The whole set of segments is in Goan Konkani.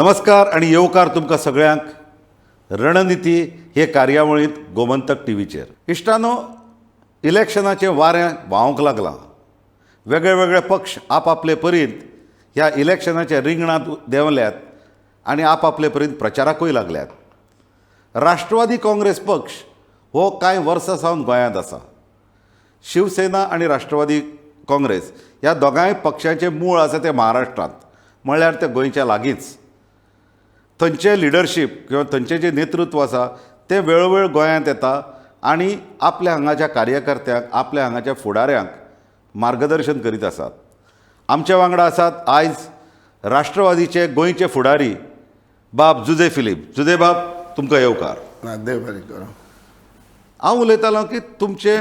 नमस्कार आनी येवकार तुमकां सगळ्यांक रणनिती हे कार्यावळींत गोमंतक टीव्हीचेर. इश्टानो, इलेक्शनाचें वारें व्हांवंक लागलां. वेगळे वेगळे पक्ष आपआपले परीन ह्या इलेक्शनाच्या रिंगणांत देंवल्यात आनी आपआपले परीन प्रचाराकूय लागल्यात. राष्ट्रवादी काँग्रेस पक्ष हो कांय वर्सां सावन गोंयांत आसा. शिवसेना आनी राष्ट्रवादी काँग्रेस ह्या दोगांय पक्षांचें मूळ आसा तें महाराष्ट्रांत, म्हणल्यार तें गोंयच्या लागींच. थंयचें लिडरशीप किंवा थंयचें जें नेतृत्व आसा तें वेळोवेळ गोंयांत येता आनी आपल्या हांगाच्या कार्यकर्त्यांक, आपल्या हांगाच्या फुडाऱ्यांक मार्गदर्शन करीत आसात. आमच्या वांगडा आसात आयज राष्ट्रवादीचे गोंयचे फुडारी बाब जुजे फिलीप. जुजे बाब, तुमकां येवकार. ना, देव बरें करूं. हांव उलयतालो की तुमचे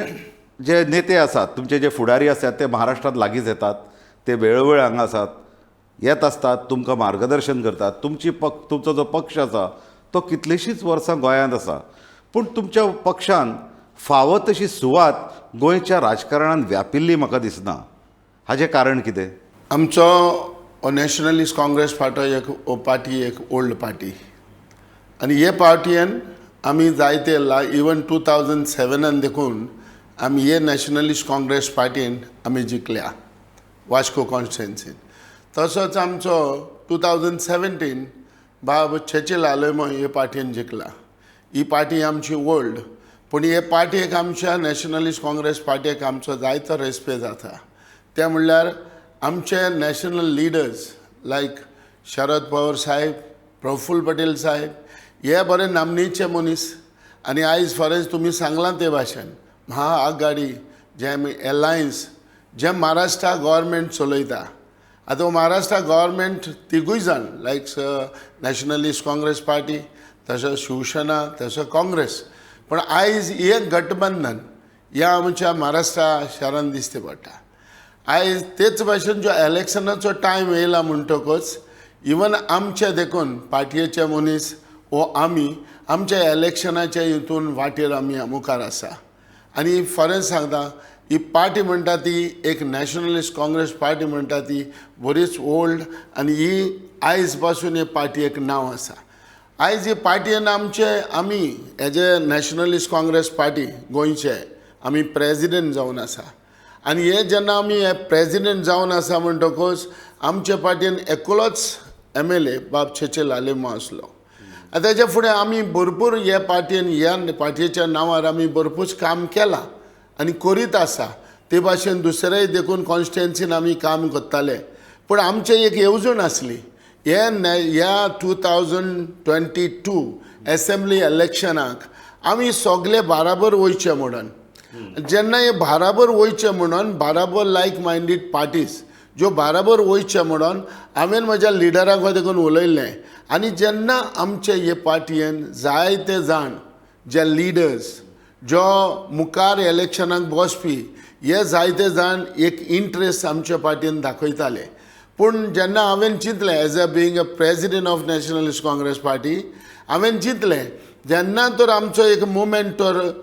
जे नेते आसात, तुमचे जे फुडारी आसात ते महाराष्ट्रांत लागींच येतात, ते वेळोवेळ हांगा आसात, येत आसतात, तुमकां मार्गदर्शन करतात. तुमची पक्ष तुमचो जो पक्ष आसा तो कितलींशींच वर्सां गोंयांत आसा, पूण तुमच्या पक्षान फावो तशी सुवात गोंयच्या राजकारणान व्यापिल्ली म्हाका दिसना. हाजें कारण कितें? आमचो हो नॅशनलिस्ट काँग्रेस पार्टी एक हो पार्टी एक ओल्ड पार्टी आनी हे पार्टयेन आमी जायते इवन 2007 देखून आमी हे नॅशनलिस्ट काँग्रेस पार्टीन आमी जिखल्या वास्को कॉन्स्टिट्युएन्सीन. तसोच आमचो 2017 बाब चर्चील आलेमो हे पार्टीन जिखला. ही पार्टी आमची ओल्ड, पूण हे पार्टयेक, आमच्या नॅशनलिस्ट काँग्रेस पार्टयेक आमचो जायतो रेस्पेद जाता. ते म्हणल्यार आमचे नॅशनल लिडर्स लायक शरद पवार साहेब, प्रफुल्ल पटेल साहेब हे बरे नामनेचे मनीस. आनी आयज फॉरेन तुमी सांगलां ते भाशेन महाआघाडी जे आमी एलायन्स जे महाराष्ट्रा गोवोरमेंट चलयता, आतां महाराष्ट्रा गोवोरमेंट तिगूय जाण लायक नॅशनलिस्ट काँग्रेस पार्टी, तशें शिवसेना, तशें काँग्रेस, पूण आयज एक गठबंधन ह्या आमच्या महाराष्ट्रा शारान दिसता पडटा. आयज तेच भाशेन जो इलेक्शनाचो टायम येयला म्हणटकच इवन आमचे देखून पार्टयेचे मनीस वो आमी आमच्या इलेक्शनाच्या हितून वाटेर आमी मुखार आसा. आनी फॉरेन सांगता, ही पार्टी म्हणटा ती एक नॅशनलिस्ट काँग्रेस पार्टी म्हणटा ती बरीच ओल्ड आनी ही आयज पासून हे पार्टयेक नांव आसा. आयज ही पार्टयेन आमचे आमी as a nationalist congress party गोंयचे आमी प्रेजिडेंट जावन आसा. आनी हे जेन्ना आमी हे प्रेजिडेंट जावन आसा म्हणटकच आमचे पार्टीन एकलोच एमएलए बाब चर्चील आलेमो आसलो. आतां तेच्या फुडें आमी भरपूर हे पार्टीन, ह्या पार्टयेच्या नांवार आमी भरपूर काम केलां आनी करीत आसा. ते भाशेन दुसरेय देखून कॉन्स्टिट्युएन्सीन आमी काम करताले, पूण आमचें एक येवजण आसली, हे ह्या 2022 एसेंब्ली इलेक्शनाक आमी सगले बाराबर वयचे म्हणून. जेन्ना हे बाराबर वयचे म्हणून, बाराबर लायक मायंडीड पार्टीज ज्यो बाराबर वयचे म्हणून हांवें म्हज्या लिडराक देखून उलयल्लें. आनी जेन्ना आमचे हे पार्टयेन जायते जाण जे लिडर्स जो मुखार इलेक्शनाक बसपी हे जायते जाण एक इंट्रस्ट आमच्या पार्टीन दाखयताले. पूण जेन्ना हांवें चिंतलें as a being a president of Nationalist Congress Party, हांवें चिंतलें जेन्ना तर आमचो एक मुवमेंट तर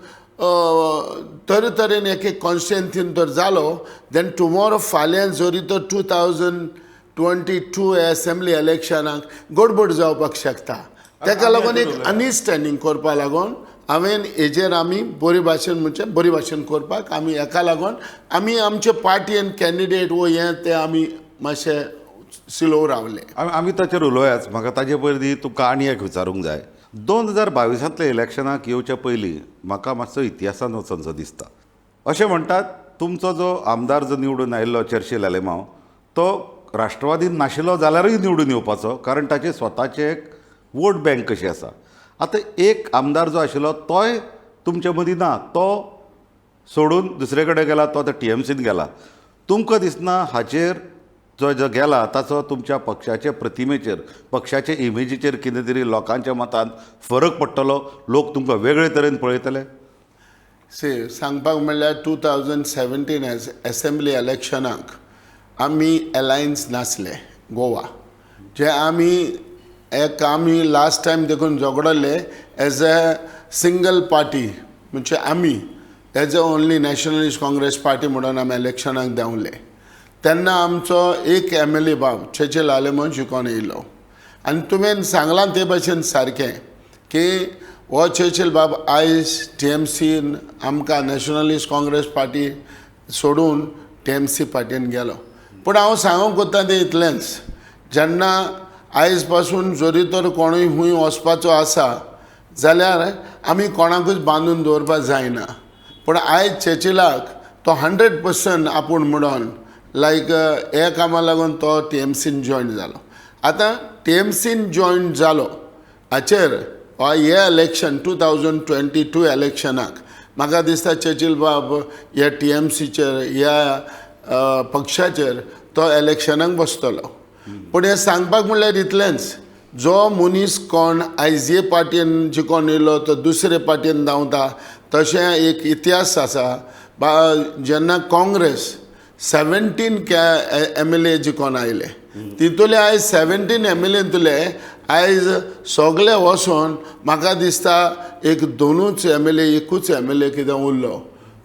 तरेतरेन एक एक कॉन्स्टिट्युएन्सीन तर जालो, then tomorrow फाल्यां जरी तर 2022 एसेंब्ली इलेक्शनाक गडबड जावपाक शकता. ताका लागून एक अंडरस्टँडींग करपा लागून हांवें हेजेर आमी बरी भाशेन, म्हणजे बरी भाशेन करपाक आमी हेका लागून आमी आमचे पार्टीन कॅन्डिडेट वो हें तें आमी मातशें स्लो रावले. आमी ताचेर उलोवयाच. म्हाका ताजे पयलीं तुमकां आनी एक विचारूंक जाय. 2022तांतल्या इलेक्शनाक येवच्या पयलीं म्हाका मातसो इतिहासान वचनसो दिसता. अशें म्हणटात, तुमचो जो आमदार जो निवडून आयिल्लो चर्चील आलेमांव, तो राष्ट्रवादीन नाशिल्लो जाल्यारूय निवडून येवपाचो, कारण ताचे स्वताचे एक वोट बँक कशी आसा. आतां एक आमदार जो आशिल्लो तोय तुमचे मदीं ना, तो सोडून दुसरे कडेन गेला, तो आतां टीएमसीन गेला. तुमकां दिसना हाचेर जो जो गेला ताचो तुमच्या पक्षाचे प्रतिमेचेर, पक्षाचे इमेजीचेर कितें तरी लोकांच्या मतान फरक पडटलो, लोक तुमकां वेगळे तरेन पळयतले? सी, सांगपाक म्हणल्यार 2017 एसेंब्ली इलेक्शनाक आमी एलायन्स नासले गोवा, जे आमी एक आमी लास्ट टायम देखून झगडले एज अ सिंगल पार्टी, म्हणजे आमी as a only Nationalist Congress Party म्हणून आमी इलेक्शनाक देंवले. तेन्ना आमचो एक एमएलए बाब चर्चील आलेमो जिखोन येयलो. आनी तुवें सांगलां ते भशेन सारकें की हो चर्चिल बाब आयज टी एम सीन आमकां नॅशनलिस्ट काँग्रेस पार्टी सोडून टी एम सी पार्टीन गेलो. पूण हांव सांगूंक कोत्ता तें इतलेंच, जेन्ना आयज पासून जरी तर कोणूय खूंय वचपाचो आसा जाल्यार आमी कोणाकूच बांदून दवरपाक जायना. पूण आयज चर्चिलाक तो 100% आपूण म्हणून लायक ह्या कामा लागून तो टी एम सीन जॉयन जालो. आतां टी एम सीन जॉयन जालो हाचेर हे इलेक्शन 2022 इलेक्शनाक म्हाका दिसता चर्चिल बाब ह्या टी एम सीचेर ह्या पक्षाचेर तो इलेक्शनाक बसतलो. पूण हें सांगपाक म्हणल्यार इतलेंच, जो मनीस कोण आयज हे पार्टीन जिकोन येयलो तो दुसरे पार्टीन धांवता, तशें एक इतिहास आसा. जेन्ना काँग्रेस 17 एम एल ए जिकोन आयले तितूले आयज 17 एम एल एंतुले आयज सगळे वचोन म्हाका दिसता एक दोनूच एम एल ए एकूच एम एल ए कितें उरलो.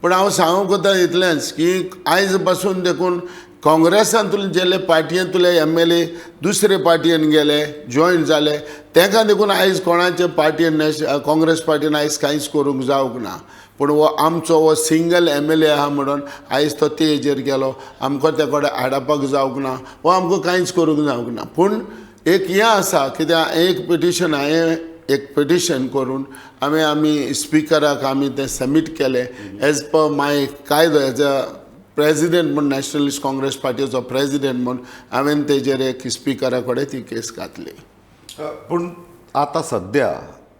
पूण हांव सांगूंक वता इतलेंच की आयज पासून देखून काँग्रेसांतून गेले पार्टयेंतले एम एल ए दुसरे पार्टयेन गेले जॉयन जाले, तांकां देखून आयज कोणाचे पार्टयेन काँग्रेस पार्टीन आयज कांयच करूंक जावंक ना. पूण हो आमचो हो सिंगल एम एल ए आहा म्हणून आयज तो ते हेजेर गेलो, आमकां त्या कडेन आडावपाक जावंक ना वो आमकां कांयच करूंक जावंक ना. पूण एक हें आसा कित्याक एक पिटिशन हांवें एक पिटिशन करून आमी आमी स्पिकराक आमी तें सबमीट केलें एज पर माय कायदो एज अ प्रेजिडेंट म्हूण नॅशनलिस्ट काँग्रेस पार्टीचो प्रेजिडेंट म्हूण हांवें तेजेर एक स्पिकरा कडेन ती केस घातली. पूण आतां सद्या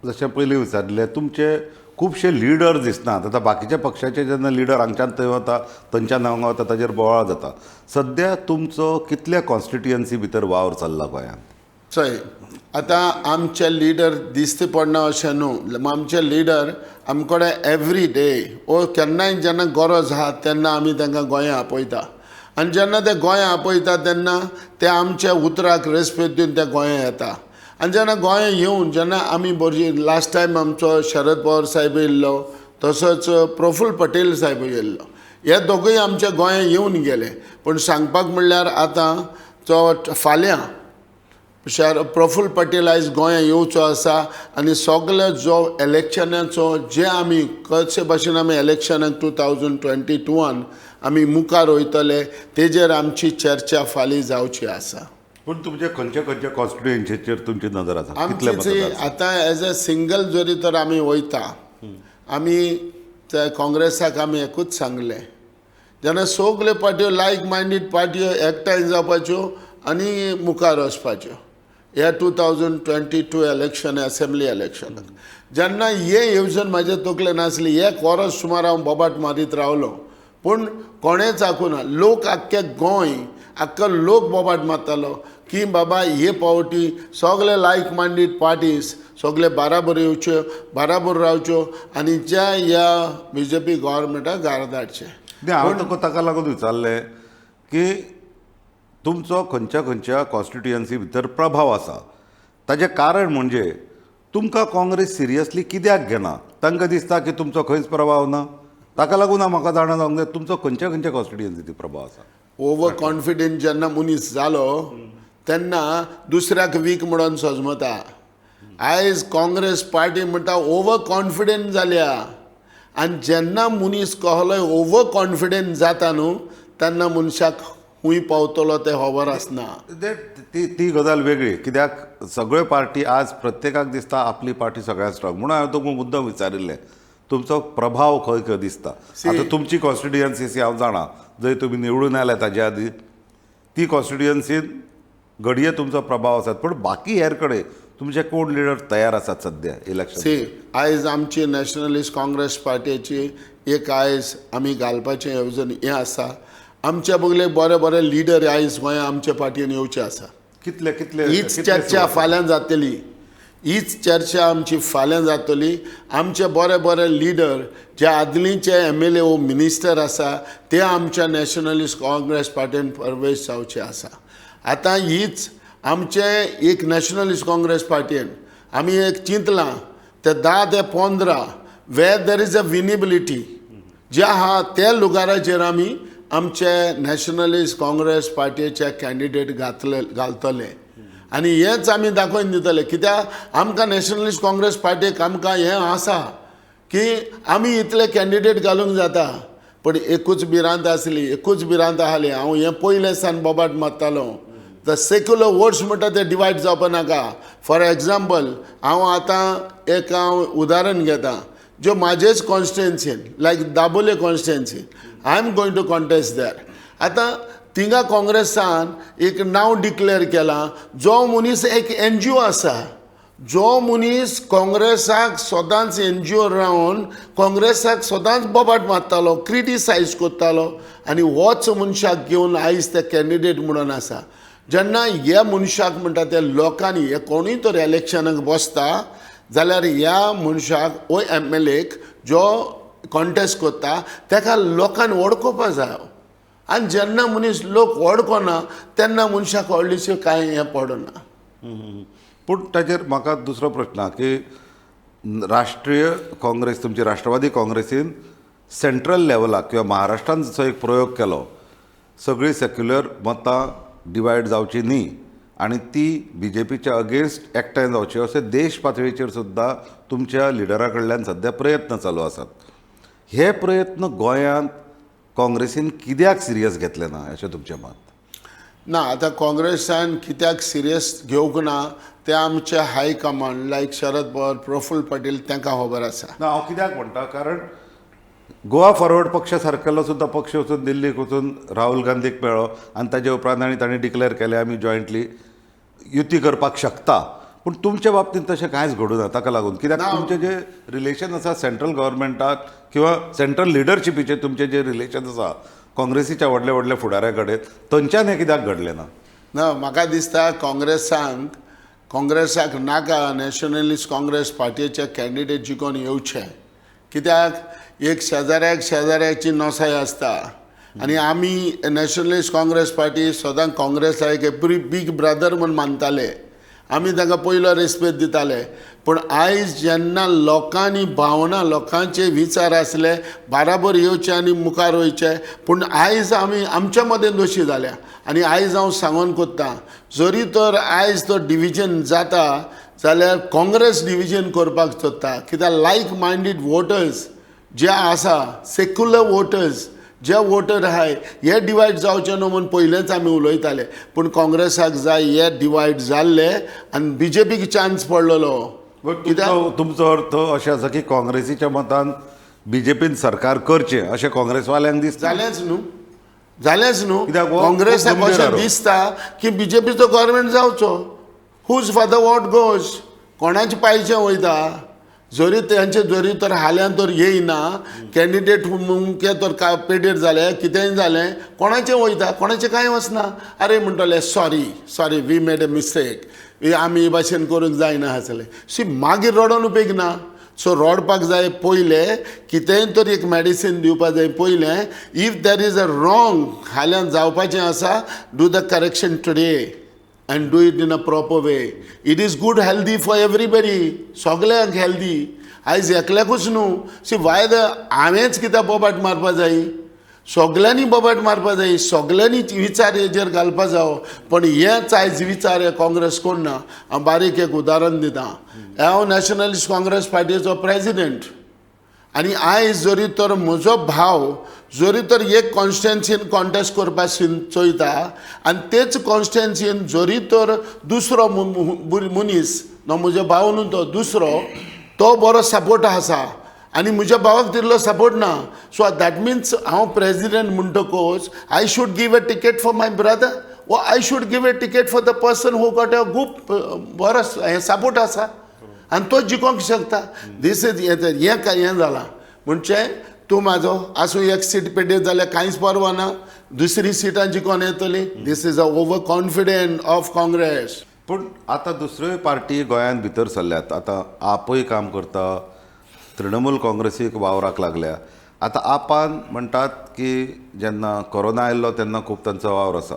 जशें पयलीं विचारिल्लें तुमचे खुबशे लिडर दिसनात. आतां बाकीच्या पक्षाचे जेन्ना लिडर हांगच्यान थंय वता थंयच्यान हांगा वता ताजेर बोवाळ जाता. सद्या तुमचो कितल्या कॉन्स्टिट्युयन्सी भितर वावर चल्ला गोंयांत? चोय आतां आमचे लिडर दिसते पडना अशें न्हू, आमचे लिडर आमकडे एवरी डे ओ केन्नाय जेन्ना गरज आहा तेन्ना आमी तांकां गोंया आपयता आनी जेन्ना ते गोंया आपयता तेन्ना ते आमच्या उतराक रेस्पेद दिवन ते गोंया येता. आनी जेन्ना गोंया येवन जेन्ना आमी बरी लास्ट टायम आमचो शरद पवार साहेब येयल्लो तसोच प्रफुल्ल पटेल साहेब येयल्लो, हे दोगूय आमच्या गोंया येवन गेले. पूण सांगपाक म्हणल्यार आतां जो फाल्यां प्रफुल्ल पटेल आयज गोंया येवचो आसा आनी सगळे जो इलेक्शनाचो जे आमी कशे भाशेन आमी इलेक्शनाक 2022 आमी मुखार वयतले तेजेर आमची चर्चा फाल्यां जावची आसा. पूण तुमचे खंयच्या खंयच्या कॉन्स्टिट्युएन्सीचेर तुमची नजर आसा? आमची आतां एज अ सिंगल जरी तर आमी वयता, आमी त्या काँग्रेसाक आमी एकूच सांगलें, जेन्ना सगल्यो पार्ट्यो लायक मायंडेड पार्ट्यो एकठांय जावपाच्यो आनी मुखार वचपाच्यो ह्या 2022 इलेक्शन असेंब्ली इलेक्शनाक. जेन्ना हे येवजण म्हाज्या तकले नासली, एक वरस सुमार हांव बोबाट मारीत रावलो पूण कोणेंच आयकूना. लोक आख्खे गोंय आख्खो लोक बोबाट मारतालो की बाबा हे पावटी सगळे लायक मायंडेड पार्टीज सगळे बाराबर येवच्यो बाराबर रावच्यो आनी ज्या ह्या बी जे पी गव्हर्मेंटाक गार धाडचें. हांवें तुका ताका लागून विचारलें की तुमचो खंयच्या खंयच्या कॉन्स्टिट्युयन्सी भितर प्रभाव आसा, ताजें कारण म्हणजे तुमकां काँग्रेस सिरियसली कित्याक घेना? तांकां दिसता की तुमचो खंयच प्रभाव ना, ताका लागून हांव म्हाका जाणा जावंक जाय तुमचो खंयच्या खंयच्या कॉन्स्टिट्युयन्सींत प्रभाव आसा. ओवर कॉन्फिडंट जेन्ना मनीस जालो तेन्ना दुसऱ्याक वीक म्हणून सजमता. आयज काँग्रेस पार्टी म्हणटा ओवर कॉन्फिडंट जाल्या आनी जेन्ना मनीस कहलोय ओवर कॉन्फिडंट जाता न्हू तेन्ना मनशाक खूंय पावतलो तें खबर आसना. ती गजाल वेगळी, कित्याक सगळ्यो पार्टी आज प्रत्येकाक दिसता आपली पार्टी सगळ्यांत स्ट्रॉंग. म्हणून हांवें तुमकां मुद्दम विचारिल्लें तुमचो प्रभाव खंय खंय दिसता. आतां तुमची कॉन्स्टिट्युयन्सी हांव जाणा जंय तुमी निवडून आयल्या ताजे आदी ती कॉन्स्टिट्युयन्सीन घडये तुमचो प्रभाव आसात, पूण बाकी हेर कडेन तुमचे कोण लिडर तयार आसात सद्या इलेक्शन? सी आयज आमची नॅशनलिस्ट काँग्रेस पार्टीची एक आयज आमी घालपाचें येवजण हें आसा. आमच्या बगले बरे बरे लिडर आयज गोंया आमच्या पार्टीन येवचे आसा. कितले कितले हीच चर्चा फाल्यां जातली, हीच चर्चा आमची फाल्यां जातली. आमचे बरे बरे लिडर जे आदलींचे एम एल ए वो मिनिस्टर आसा ते आमच्या नॅशनलिस्ट काँग्रेस पार्टीन प्रवेश जावचे आसा. आतां हीच आमचे एक नॅशनलिस्ट काँग्रेस पार्टीन आमी एक चिंतलां ते 10 ते 15 where there is a winnability जे आहा त्या लुगाराचेर आमी आमचे नॅशनलिस्ट काँग्रेस पार्टीचे कॅन्डिडेट घातले घालतले. आनी हेंच आमी दाखोवन दितले कित्याक आमकां नॅशनलिस्ट काँग्रेस पार्टीक आमकां हें आसा की आमी इतले कॅन्डिडेट घालूंक जाता. पूण एकूच भिरांत आसली, एकूच भिरांत आसली, हांव हें पयलें सान बोबाट मारतालो, the secular votes म्हणटा ते डिवायड जावपा नाका. फॉर एग्जाम्पल हांव आतां एक हांव उदाहरण घेता, ज्यो म्हाजेच कॉन्स्टिट्युएन्सीन लायक Dabolim constituency I am going to contest there. आतां थिंगा काँग्रेसान एक नांव डिक्लेर केलां, जो मनीस एक एनजीओ आसा, जो मनीस काँग्रेसाक सदांच एनजीओ रावन काँग्रेसाक सदांच बोबाट मारतालो, क्रिटिसायज करतालो, आनी होच मनशाक घेवन आयज ते कॅन्डिडेट म्हणून आसा. जेन्ना ह्या मनशाक म्हणटा ते लोकांनी हे कोणूय तर इलेक्शनाक बसता जाल्यार ह्या मनशाक ओ एम एल एक जो कॉन्टेस्ट करता ताका लोकांनी वळखुपा जाय. आनी जेन्ना मनीस लोक वळखना तेन्ना मनशाक व्हडलीशें कांय हें पडना. पूण ताचेर म्हाका दुसरो प्रश्न आहा की राष्ट्रीय काँग्रेस, तुमची राष्ट्रवादी काँग्रेसीन सेंट्रल लेवलाक किंवा महाराष्ट्रान जसो एक प्रयोग केलो, सगळीं सेक्युलर मतां डिवायड जावची न्ही आनी ती बीजेपीच्या अगेन्स्ट एकठांय जावची, अशें देश पातळीचेर सुद्दां तुमच्या लिडरा कडल्यान सद्या प्रयत्न चालू आसात. हे प्रयत्न गोंयांत काँग्रेसीन कित्याक सिरियस घेतले ना अशें तुमचें मत? ना, आतां काँग्रेसान कित्याक सिरियस घेवंक ना तें आमचे high command like Sharad Pawar, Praful Patel तांकां खबर आसा. ना, हांव कित्याक म्हणटा, कारण गोवा फॉरवर्ड पक्ष सारकेलो सुद्दां पक्ष वचून दिल्लीक वचून राहुल गांधीक मेळ्ळो आनी ताजे उपरांत आनी तांणी डिक्लेर केलें आमी जॉयंटली युती करपाक शकता. पूण तुमच्या बाबतींत तशें कांयच घडूना. ताका लागून कित्याक तुमचें जें रिलेशन आसा सेंट्रल गव्हर्मेंटाक किंवा सेंट्रल लिडरशिपीचें तुमचें जें रिलेशन आसा काँग्रेसीच्या व्हडल्या व्हडल्या फुडाऱ्या कडेन, थंयच्यान हें कित्याक घडलें ना? ना, म्हाका दिसता काँग्रेसाक नाका नॅशनलिस्ट काँग्रेस पार्टीचे कॅन्डिडेट जिखोन येवचे, कित्याक एक शेजाऱ्याक शेजाऱ्याची नसाय आसता. आनी आमी नॅशनलिस्ट काँग्रेस पार्टी सदां काँग्रेसाक एक बीग ब्रदर म्हूण मानताले, आमी तांकां पयलो रेस्पेद दिताले. पूण आयज जेन्ना लोकांनी भावना, लोकांचे विचार आसले बाराबर येवचे आनी मुखार वयचे, पूण आयज आमी आमच्या मदें दोशी जाल्या. आनी आयज हांव सांगोन कोत्तां, जरी तर आयज तो डिविजन जाता जाल्यार काँग्रेस डिविजन करपाक सोदता, कित्याक लायक मायंडेड वोटर्स जे आसा, सेक्युलर वोटर्स जे वोटर आहाय हे डिवायड जावचे न्हू म्हूण पयलेंच आमी उलयताले. पूण काँग्रेसाक जाय हे डिवायड जाल्ले आनी बीजेपीक चान्स पडलेलो. कित्याक तुमचो अर्थ अशें आसा की काँग्रेसीच्या मतान बीजेपीन सरकार करचें अशें काँग्रेसवाल्यांक दिसता? जालेंच न्हू, जालेंच न्हू. काँग्रेसाक अशें दिसता की बीजेपीचो गव्हर्मेंट जावचो. Who's for the what goes, कोणाचे पांयचे वयता. जरी तेंचे जरी तर हाल्यान तर येयना कॅन्डिडेट मुमके तर पेडेर जाले कितेंय जालें, कोणाचें वयता कोणाचें कांय वचना. अरे म्हणटले sorry sorry we made a mistake, आमी ही भाशेन करूंक जायना आसलें. सी मागीर रडोन उपेग ना. सो रडपाक जाय पयलें, कितेंय तर एक मॅडिसीन दिवपा जाय पयलें. If there is a wrong हाल्यान जावपाचें आसा, do the correction today and do it in a proper way. It is good, healthy for everybody. सगल्यांक हेल्दी, आयज एकल्याकूच न्हू. सी वाय the हांवेंच कित्याक बोबाट मारपा जाय, सगल्यांनी बोबाट मारपा जाय, सगल्यांनी विचार हेजेर घालपा जावो. पण हेच आयज विचार हे काँग्रेस कोण ना. हांव बारीक एक उदाहरण दिता. हांव नॅशनलिस्ट काँग्रेस पार्टीचो प्रेजिडेंट आनी आयज जरी तर म्हजो भाव जरी तर एक कॉन्स्टिट्युएन्सीन कॉन्टेस्ट करपाक चोयता आनी तेच कॉन्स्टिट्युएन्सीन जरी तर दुसरो मनीस न्हू, म्हजो भाव न्हू तो दुसरो, तो बरो सपोर्ट आसा आनी म्हज्या भावाक तितलो सपोर्ट ना. सो that means हांव प्रेजिडेंट म्हणटकूच I should give a ticket for my brother वो I should give a ticket for the person who got a good बरो हें सपोर्ट आसा आनी तो जिखोंक शकता. This is हें काय हें जालां म्हणजे तूं म्हाजो आसूं एक सीट पेड्डेर जाल्यार कांयच परवा ना, दुसरी सिटां जिखोन येतली. This is a over confident of Congress. पूण आतां दुसऱ्योय पार्टी गोंयांत भितर सरल्यात. आतां आपय काम करता, तृणमूल काँग्रेसीक वावराक लागल्या. आतां आपान म्हणटात की जेन्ना कोरोना आयलो तेन्ना खूब तांचो वावर आसा.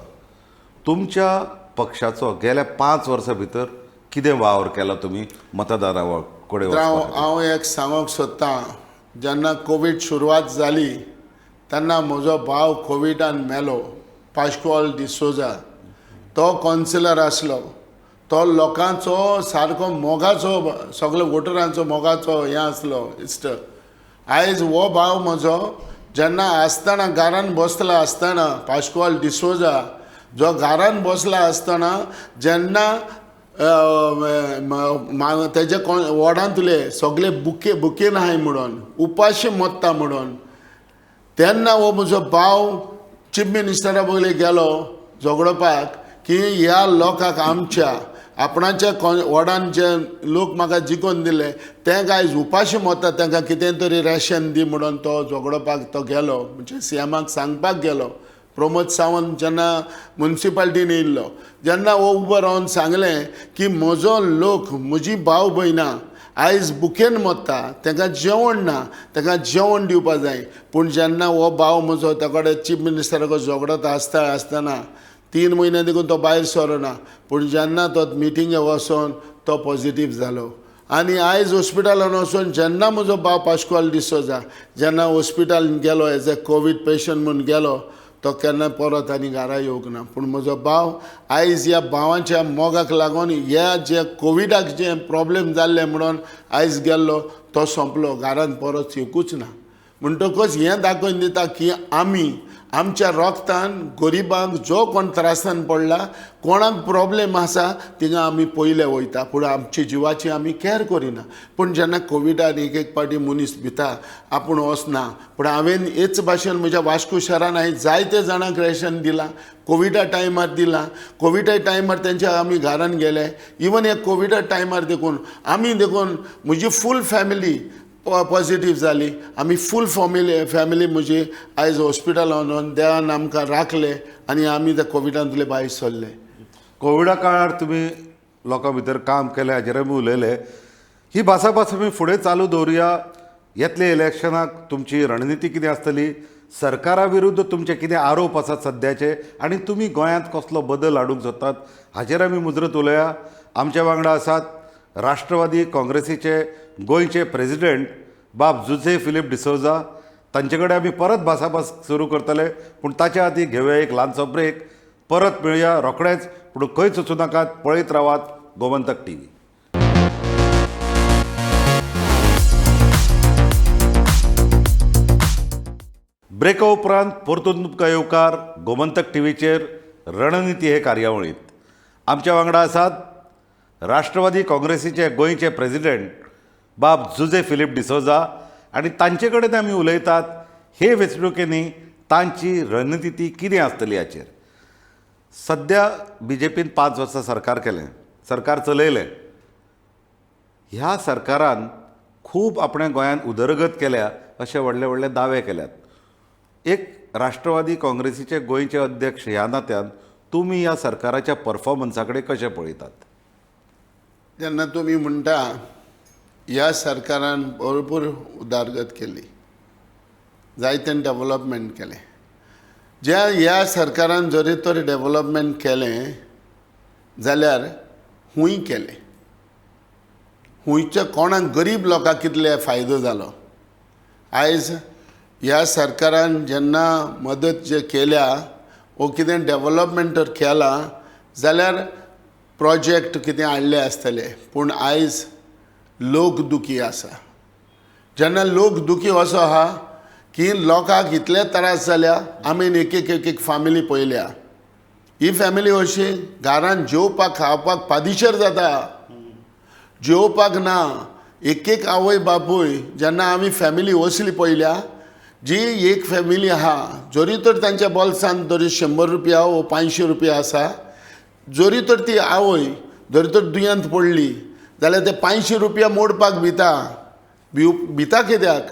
तुमच्या पक्षाचो गेल्या 5 वर्सां भितर कितें वावर केला तुमी मतदारा कडेन? हांव एक सांगूंक सोदतां, जेन्ना कोवीड सुरवात जाली तेन्ना म्हजो भाव कोविडान मेलो, पाश्कॉल डिसोजा. तो कौन्सिलर आसलो. तो लोकांचो सारको मोगाचो, सगळे वोटरांचो मोगाचो हें आसलो इश्ट. आयज हो भाव म्हजो जेन्ना आसतना घरान बसला आसतना पाश्कुआल डिसोजा जो घरान बसला आसतना जेन्ना तेजे वॉर्डांतले सगळे बुके बुकेन आहाय म्हणून उपाशी मरता म्हणून तेन्ना हो म्हजो भाव चीफ मिनिस्टरा बगले गेलो झगडोपाक की ह्या लोकांक आमच्या आपणाच्या वॉर्डान जे लोक म्हाका जिखोवन दिले तेंकां आयज उपाशी मरता, तांकां कितें तरी रेशन दी म्हणून तो झगडोपाक तो गेलो, म्हणजे सी एमाक सांगपाक गेलो. प्रमोद सावंत जेन्ना मुन्सिपाल्टीन येयल्लो जेन्ना हो उबो रावन सांगलें की म्हजो लोक म्हजी भाव भयणां आयज बुकेन मरता, तांकां जेवण ना, तांकां जेवण दिवपा जाय. पूण जेन्ना हो भाव म्हजो त्या कडेन चीफ मिनिस्टरा कडेन झगडत आसता आसतना 3 म्हयने देखून तो भायर सरना, पूण जेन्ना तो मिटिंगे वचोन तो पॉजिटीव जालो आनी आयज हॉस्पिटलान वचोन जेन्ना म्हजो भाव पाश्कुआल डिसोजा जेन्ना हॉस्पिटलान गेलो एज ए कोवीड पेशंट म्हूण गेलो तो केन्ना परत आनी घरा येवंक ना. पूण म्हजो भाव आयज ह्या भावांच्या मोगाक लागून ह्या जे कोविडाक जे प्रॉब्लेम जाल्ले म्हणून आयज गेल्लो तो सोंपलो, घरान परत येवकूच ना. म्हणटकच हें दाखोवन दिता की आमी आमच्या रोगतान गरिबांक जो कोण त्रासान पडला, कोणाक प्रॉब्लेम आसा थिंगा आमी पयले वयता, पूण आमची जिवाची आमी कॅर करिना. पूण जेन्ना कोविडान एक एक पावटी मनीस भिता आपूण वचना, पूण हांवें हेच भाशेन म्हज्या वास्को शारान हांवें जायते जाणांक रेशन दिलां, कोविडा टायमार दिलां. कोविडा टायमार तेंच्या आमी घरान गेले, इवन हे कोविडा टायमार देखून आमी देखून म्हजी फूल फॅमिली पॉजिटीव जाली, आमी फूल फॅमिली म्हजी आयज हॉस्पिटलान वचून देवान आमकां राखले आनी आमी त्या कोविडांतले भायर सरले. कोविडा काळार तुमी लोकां भितर काम केलें हाजेर आमी उलयले. ही भासाभास आमी फुडें चालू दवरुया. येतले इलेक्शनाक तुमची रणनिती कितें आसतली, सरकारा विरुद्ध तुमचे कितें आरोप आसात सद्याचे आनी तुमी गोंयांत कसलो बदल हाडूंक सोदतात हाजेर आमी मुजरत उलोवया. आमच्या वांगडा आसात राष्ट्रवादी काँग्रेसीचे गोंयचे प्रेजिडेंट बाब जुझे फिलीप डिसोजा. तांचे कडेन आमी परत भासाभास सुरू करतले, पूण ताच्या आदीं घेवया एक ल्हानसो ब्रेक. परत मेळया रोखडेच, पूण खंयच वचूं नाकात, पळयत रावात गोमंतक टी व्ही. ब्रेका उपरांत परतून तुमकां येवकार गोमंतक टी व्हीचेर रणनिती हे कार्यावळींत. आमच्या वांगडा आसात राष्ट्रवादी काँग्रेसीचे गोंयचे प्रेजिडेंट बाब जुझे फिलीप डिसोजा आनी तांचे कडेन आमी उलयतात हे वेंचणुकेंनी तांची रणनिती कितें आसतली हाचेर. सद्या बी जे पीन 5 वर्सां सरकार केलें, सरकार चलयलें. ह्या सरकारान खूब आपणें गोंयांत उदरगत केल्या अशे व्हडले व्हडले दावे केल्यात. एक राष्ट्रवादी काँग्रेसीचे गोंयचे अध्यक्ष ह्या नात्यान तुमी ह्या सरकाराच्या परफॉर्मन्सा कडेन कशें पळयतात? जेन्ना तुमी म्हणटा ह्या सरकारान भरपूर उदरगत केली, जायते डेवलपमेंट केलें, ज्या ह्या सरकारान जरी तर डेवलपमेंट केलें जाल्यार खूंय केलें, खुंयच्या कोणाक गरीब लोकांक कितले फायदो जालो. आयज ह्या सरकारान जेन्ना मदत जे केल्या वो कितें डेवलपमेंट तर केलां जाल्यार प्रोजेक्ट कितें हाडले आसतले, पूण आयज लोक दुखी आसा. जेन्ना लोक दुखी असो आहा की लोकांक इतले त्रास जाल्या, आमी एक एक एक एक फॅमिली पळयल्या, ही फॅमिली अशी घरान जेवपाक खावपाक पादिशेर जाता, जेवपाक ना. एक एक आवय बापूय जेन्ना आमी फॅमिली असली पळयल्या जी एक फॅमिली आहा जरी तर तांच्या बोल्सान जरी 100 रुपया वो 500 रुपया आसा, जरी तर ती आवय जरी तर दुयेंत पडली जाल्यार ते 500 रुपया मोडपाक भिता. भिता कित्याक?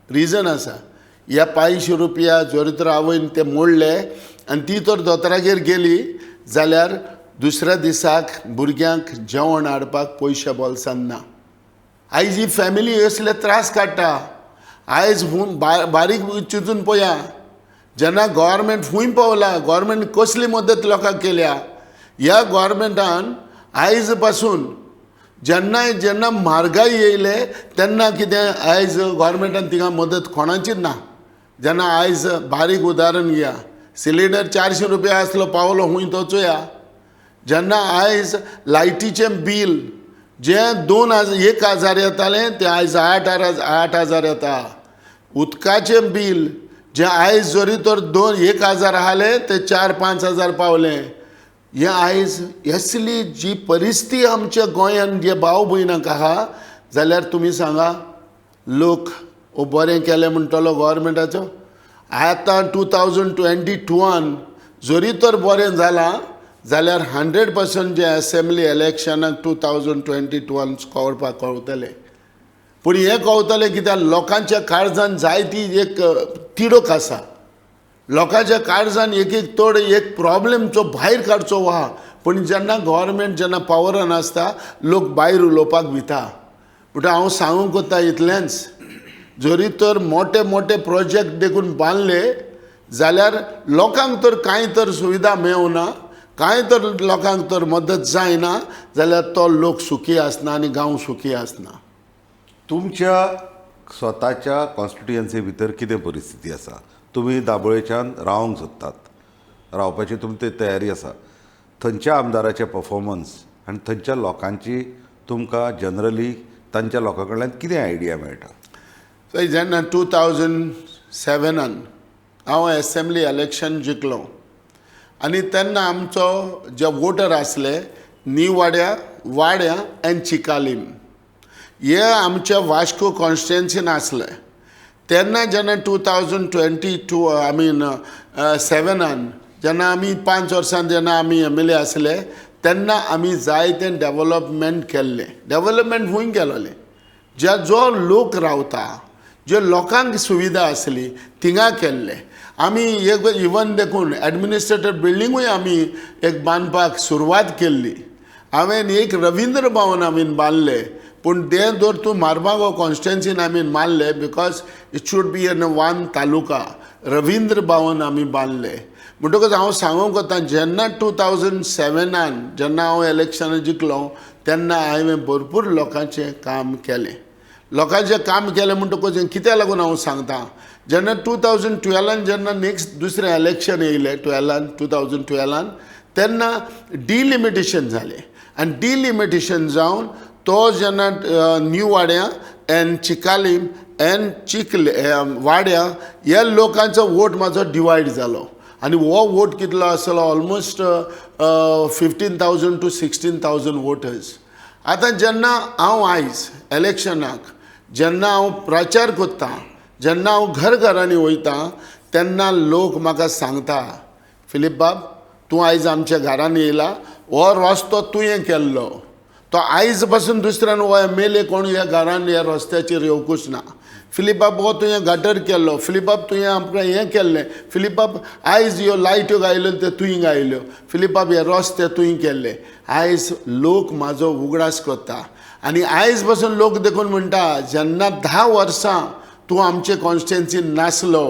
रिजन आसा. ह्या 500 रुपया जरी तर आवयन ते मोडले आनी ती तर दोतोरागेर गेली जाल्यार दुसऱ्या दिसाक भुरग्यांक जेवण हाडपाक पयशे बोल्सान ना. आयज ही फॅमिली असले त्रास काडटा. आयज बारीक चिंतून पळया, जेन्ना गोवोरमेंट खूंय पावला, गोवोरमेंट कसली मदत लोकांक केल्या. ह्या गोवोरमेंटान आयज पासून जेन्ना जेन्ना म्हारगाय येयले तेन्ना कितें आयज गोवोरमेंटान थिंगा मदत कोणाचीच ना. जेन्ना आयज बारीक उदाहरण घेया, सिलिंडर 400 रुपया आसलो पावलो खूंय तो चोया. जेन्ना आयज लायटीचें बील जें 2,000 1,000 येतालें तें आयज 8,000 येता. उदकाचें बील जें आयज जरी तर 1,000 आसलें तें 4-5 हजार पावलें. हें आयज असली जी परिस्थिती आमच्या गोंयान जे भाव भयणांक आहा जाल्यार तुमी सांगा लोक बरें केलें म्हणटलो गोवोरमेंटाचो. आतां 2022 जरी तर बरें जालां जाल्यार 100% जे एसेंब्ली इलेक्शनाक 2022 कळपाक कळटलें. पूण हें कळटलें कित्याक लोकांच्या काळजान जायती एक तिडक आसा, लोकांच्या काळजान एक एक तोड एक प्रॉब्लेम जो भायर काडचो आहा. पूण जेन्ना गोवोरमेंट जेन्ना पावरान आसता लोक भायर उलोवपाक भिता. म्हणटा हांव सांगूंक वता इतलेंच, जरी तर मोठे मोठे प्रोजेक्ट देखून बांदले जाल्यार लोकांक तर कांय तर सुविधा मेळना, कांय तर लोकांक तर मदत जायना जाल्यार तो लोक सुखी आसना आनी गांव सुखी आसना. तुमच्या स्वताच्या कॉन्स्टिट्युएन्सी भितर कितें परिस्थिती आसा? तुमी दाबोळेच्यान रावंक सोदतात, रावपाची तुमची तयारी आसा. थंयच्या आमदाराचें परफॉर्मन्स आनी थंयच्या लोकांची तुमकां जनरली तांच्या लोकां कडल्यान कितें आयडिया मेळटा? पळय जेन्ना 2007 हांव एसेंब्ली इलेक्शन जिखलो आनी तेन्ना आमचो जे वोटर आसले निवाड्या, वाड्या आनी चिकालीम हे आमच्या वास्को कॉन्स्टिट्युएन्सीन आसले. तेन्ना जेन्ना 2022 I mean 7 जेन्ना आमी 5 वर्सां जेन्ना आमी एम एल ए आसले तेन्ना आमी जायतें डेवलपमेंट केल्लें. डेवलपमेंट खूंय केलोलें, ज्या जो लोक रावता जे लोकांक सुविधा आसली थिंगा केल्ले. आमी एक इवन देखून एडमिनिस्ट्रेटीव बिल्डिंगूय आमी एक बांदपाक सुरवात केल्ली. हांवें एक रविंद्र भवन आमी बांदलें, पूण तें जर तूं मारमागो कॉन्स्टिट्युएन्सीन आमी मारलें because it should be in one taluka. Ravindra Bhavan आमी बांदलें. म्हणटकच हांव सांगूंक वता जेन्ना 2007 जेन्ना हांव इलेक्शनां जिखलो तेन्ना हांवें भरपूर लोकांचें काम केलें. लोकांचें काम केलें म्हणटकच कित्याक लागून हांव सांगता, जेन्ना 2012 जेन्ना नेक्स्ट दुसरें इलेक्शन येयलें 2012 तेन्ना डिलिमिटेशन जालें आनी डिलिमिटेशन जावन तो जेन्ना न्यू वाड्या एन चिकालीम एन चिकले वाड्या ह्या लोकांचो वोट म्हाजो डिवायड जालो आनी हो वोट कितलो आसलो ऑलमोस्ट 15,000 टू 16,000 वोटर्स. आतां जेन्ना हांव आयज इलेक्शनाक जेन्ना हांव प्रचार करता, जेन्ना हांव घर घरांनी वयता तेन्ना लोक म्हाका सांगता, फिलीप बाब तूं आयज आमच्या घरान येयला, हो रस्तो तुवें केल्लो, तो आयज पासून दुसऱ्यान हो एम एल ए कोण ह्या घरान ह्या रस्त्याचेर येवकूच ना. फिलीप बाब हो तुवें गटर केल्लो, फिलीप बाब तुवें आमकां हें केल्लें, फिलीप बाब आयज ह्यो लायट्यो घायल्यो त्यो तुवें घायल्यो, फिलीप बाब हे रस्ते तुवें केल्ले. आयज लोक म्हाजो उगडास करता आनी आयज पासून लोक देखून म्हणटा जेन्ना 10 वर्सां तूं आमचे कॉन्स्टिट्युएन्सीन नासलो,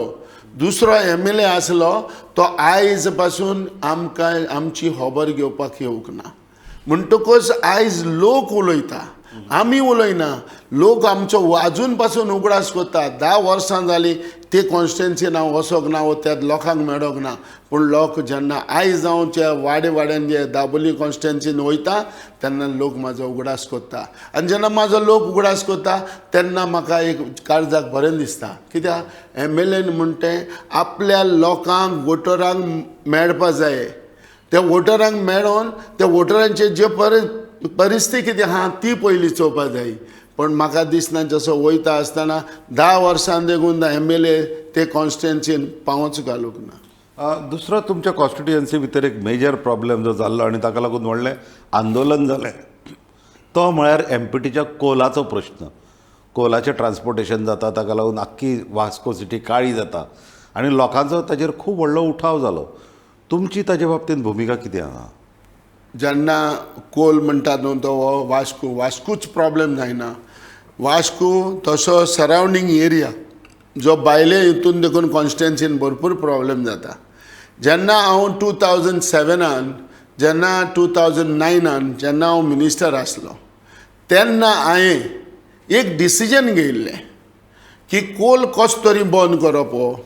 दुसरो एम एल ए आसलो, तो आयज पासून आमकां आमची खबर घेवपाक येवंक ना. म्हणटकच आयज लोक उलयता, आमी उलयना. लोक आमचो आजून पासून उगडास करता. 10 वर्सां जालीं ते कॉन्स्टिट्युएन्सीन हांव वचोंक ना, त्या लोकांक मेळोंक ना, पूण लोक जेन्ना आयज हांव त्या वाडे वाड्यान जे दाबोली कॉन्स्टिट्युएन्सीन वयता तेन्ना लोक म्हाजो उगडास करता आनी जेन्ना म्हाजो लोक उगडास करता तेन्ना म्हाका एक काळजाक बरें दिसता. कित्याक एम एल एन म्हणटा तें आपल्या लोकांक वोटरांक मेळपा जाय, त्या वोटरांक मेळोन त्या वोटरांचे जे परिस्थिती कितें आहा ती पयलीं चोवपा जाय. पण म्हाका दिसना जसो वयता आसतना 10 वर्सां देखून एम एल ए ते कॉन्स्टिट्युएन्सीन पावच घालूंक ना. दुसरो तुमच्या कॉन्स्टिट्युएन्सी भितर एक मेजर प्रॉब्लेम जो जाल्लो आनी ताका लागून व्हडलें आंदोलन जालें तो म्हळ्यार एम पी टीच्या कोलाचो प्रश्न. कोलाचें ट्रान्सपोर्टेशन जाता ताका लागून आख्खी वास्को सिटी काळी जाता आनी लोकांचो ताजेर खूब व्हडलो उठाव जालो. तुमची ताजे बाबतींत भुमिका कितें आहा? जेन्ना कोल म्हणटा न्हू तो हो वास्को, वास्कूच प्रॉब्लेम जायना, वास्को तसो सरावंडींग एरिया जो भायले हितून देखून कॉन्स्टिट्युएन्सीन भरपूर प्रॉब्लेम जाता. जेन्ना हांव 2007 जेन्ना 2009 जेन्ना हांव मिनिस्टर आसलो तेन्ना हांवें एक डिसिजन घेयिल्लें की कोल कसो तरी बंद करप. हो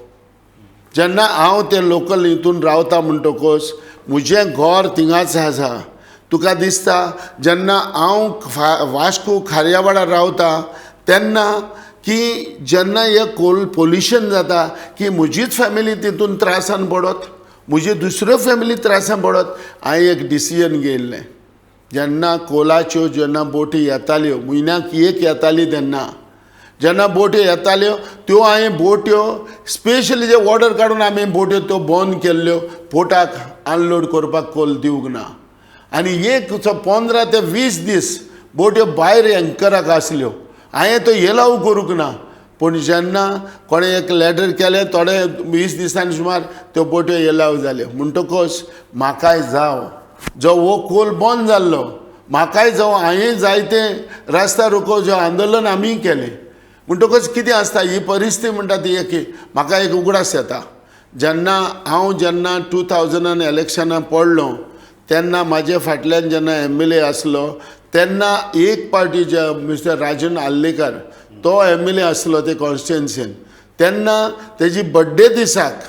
जेन्ना हांव ते लोकल हितून रावता म्हणटकच म्हजें घर थिंगाच आसा तुका दिसता जेन्ना हांव वास्को खार्यावाडार रावता तेन्ना की जेन्ना हे कोल पोल्युशन जाता की म्हजीच फॅमिली तितून त्रासान पडत, म्हजी दुसऱ्यो फॅमिली त्रासान पडत. हांवें एक डिसिजन घेयल्लें, जेन्ना कोलाच्यो जेन्ना बोटी येताल्यो, म्हयन्याक एक येताली, तेन्ना जेन्ना बोट्यो येताल्यो त्यो हांवें बोट्यो स्पेशली जे ऑर्डर काडून आमी बोट्यो त्यो बंद केल्ल्यो, बोटाक अनलोड करपाक कोल दिवंक ना. आनी एक 15 ते 20 दीस बोट्यो भायर एंकराक आसल्यो, हांवें तो एलाव करूंक ना. पूण जेन्ना कोणें एक लॅटर केलें, थोडे 20 दिसांनी सुमार त्यो बोट्यो एलाव जाल्यो. म्हणटकच म्हाकाय जावं जो हो कोल बंद जाल्लो, म्हाकाय जावं हांवें जायते रस्ता रोको जो आंदोलन आमी केलें. म्हणटकच कितें आसता ही परिस्थिती म्हणटा ती एक म्हाका एक उगडास येता, जेन्ना हांव जेन्ना 2000 इलेक्शनाक पडलो तेन्ना म्हाजे फाटल्यान जेन्ना MLA आसलो तेन्ना एक पार्टी जे मिस्टर राजन आर्लेकर तो MLA आसलो ते कॉन्स्टिट्युएन्सीन, तेन्ना तेजी बड्डे दिसाक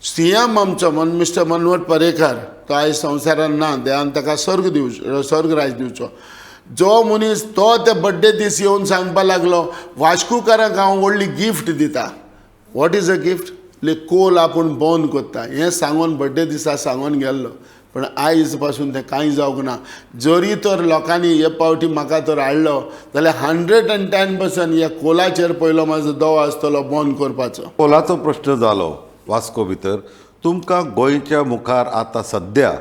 CM आमचो मिस्टर मनोहर पर्रेकर, तो आयज संवसारान ना, देवान ताका स्वर्ग दिवचो, स्वर्गराज दिवचो, जो मनीस तो ते बड्डे दीस येवन सांगपा लागलो वास्कोकारांक हांव व्हडली गिफ्ट दिता. What is a gift? Coal आपूण बंद करता हें सांगून बड्डे दिसा सांगून गेल्लो. पूण आयज पासून तें कांय जावंक ना. जरी तर लोकांनी हे पावटी म्हाका तर हाडलो जाल्यार 110% ह्या कोलाचेर पयलो म्हाजो दवो आसतलो बंद करपाचो. कोलाचो प्रश्न जालो वास्को भितर, तुमकां गोंयच्या मुखार आतां सद्या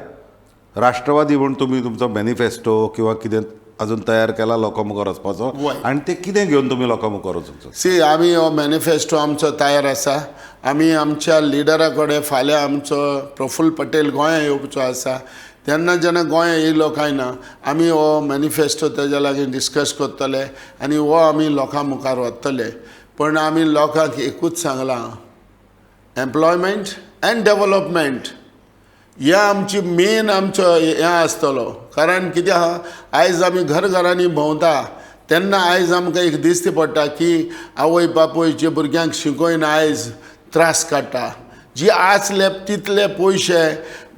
राष्ट्रवादी म्हूण तुमी तुमचो मॅनिफेस्टो किंवा कितें अजून तयार केला लोकां मुखार वचपाचो, आनी ते कितें घेवन तुमी लोकां मुखार वचूंक? सी, आमी हो मॅनिफेस्टो आमचो तयार आसा. आमी आमच्या लिडरा कडेन फाल्यां आमचो प्रफुल्ल पटेल गोंया येवचो आसा, तेन्ना जेन्ना गोंया येयलो काय ना आमी हो मॅनिफेस्टो तेज्या लागीं डिस्कस करतले आनी हो आमी लोकां मुखार व्हरतले. पण आमी लोकांक एकूच सांगलां, एम्प्लॉयमेंट एंड डेवलपमेंट हे आमची मेन आमचो हें आसतलो. कारण कितें आहा, आयज आमी घर घरांनी भोंवता तेन्ना आयज आमकां एक दिश्टी पडटा की आवय बापूय जे भुरग्यांक शिकोयन आयज त्रास काडटा, जी आसले तितले पयशे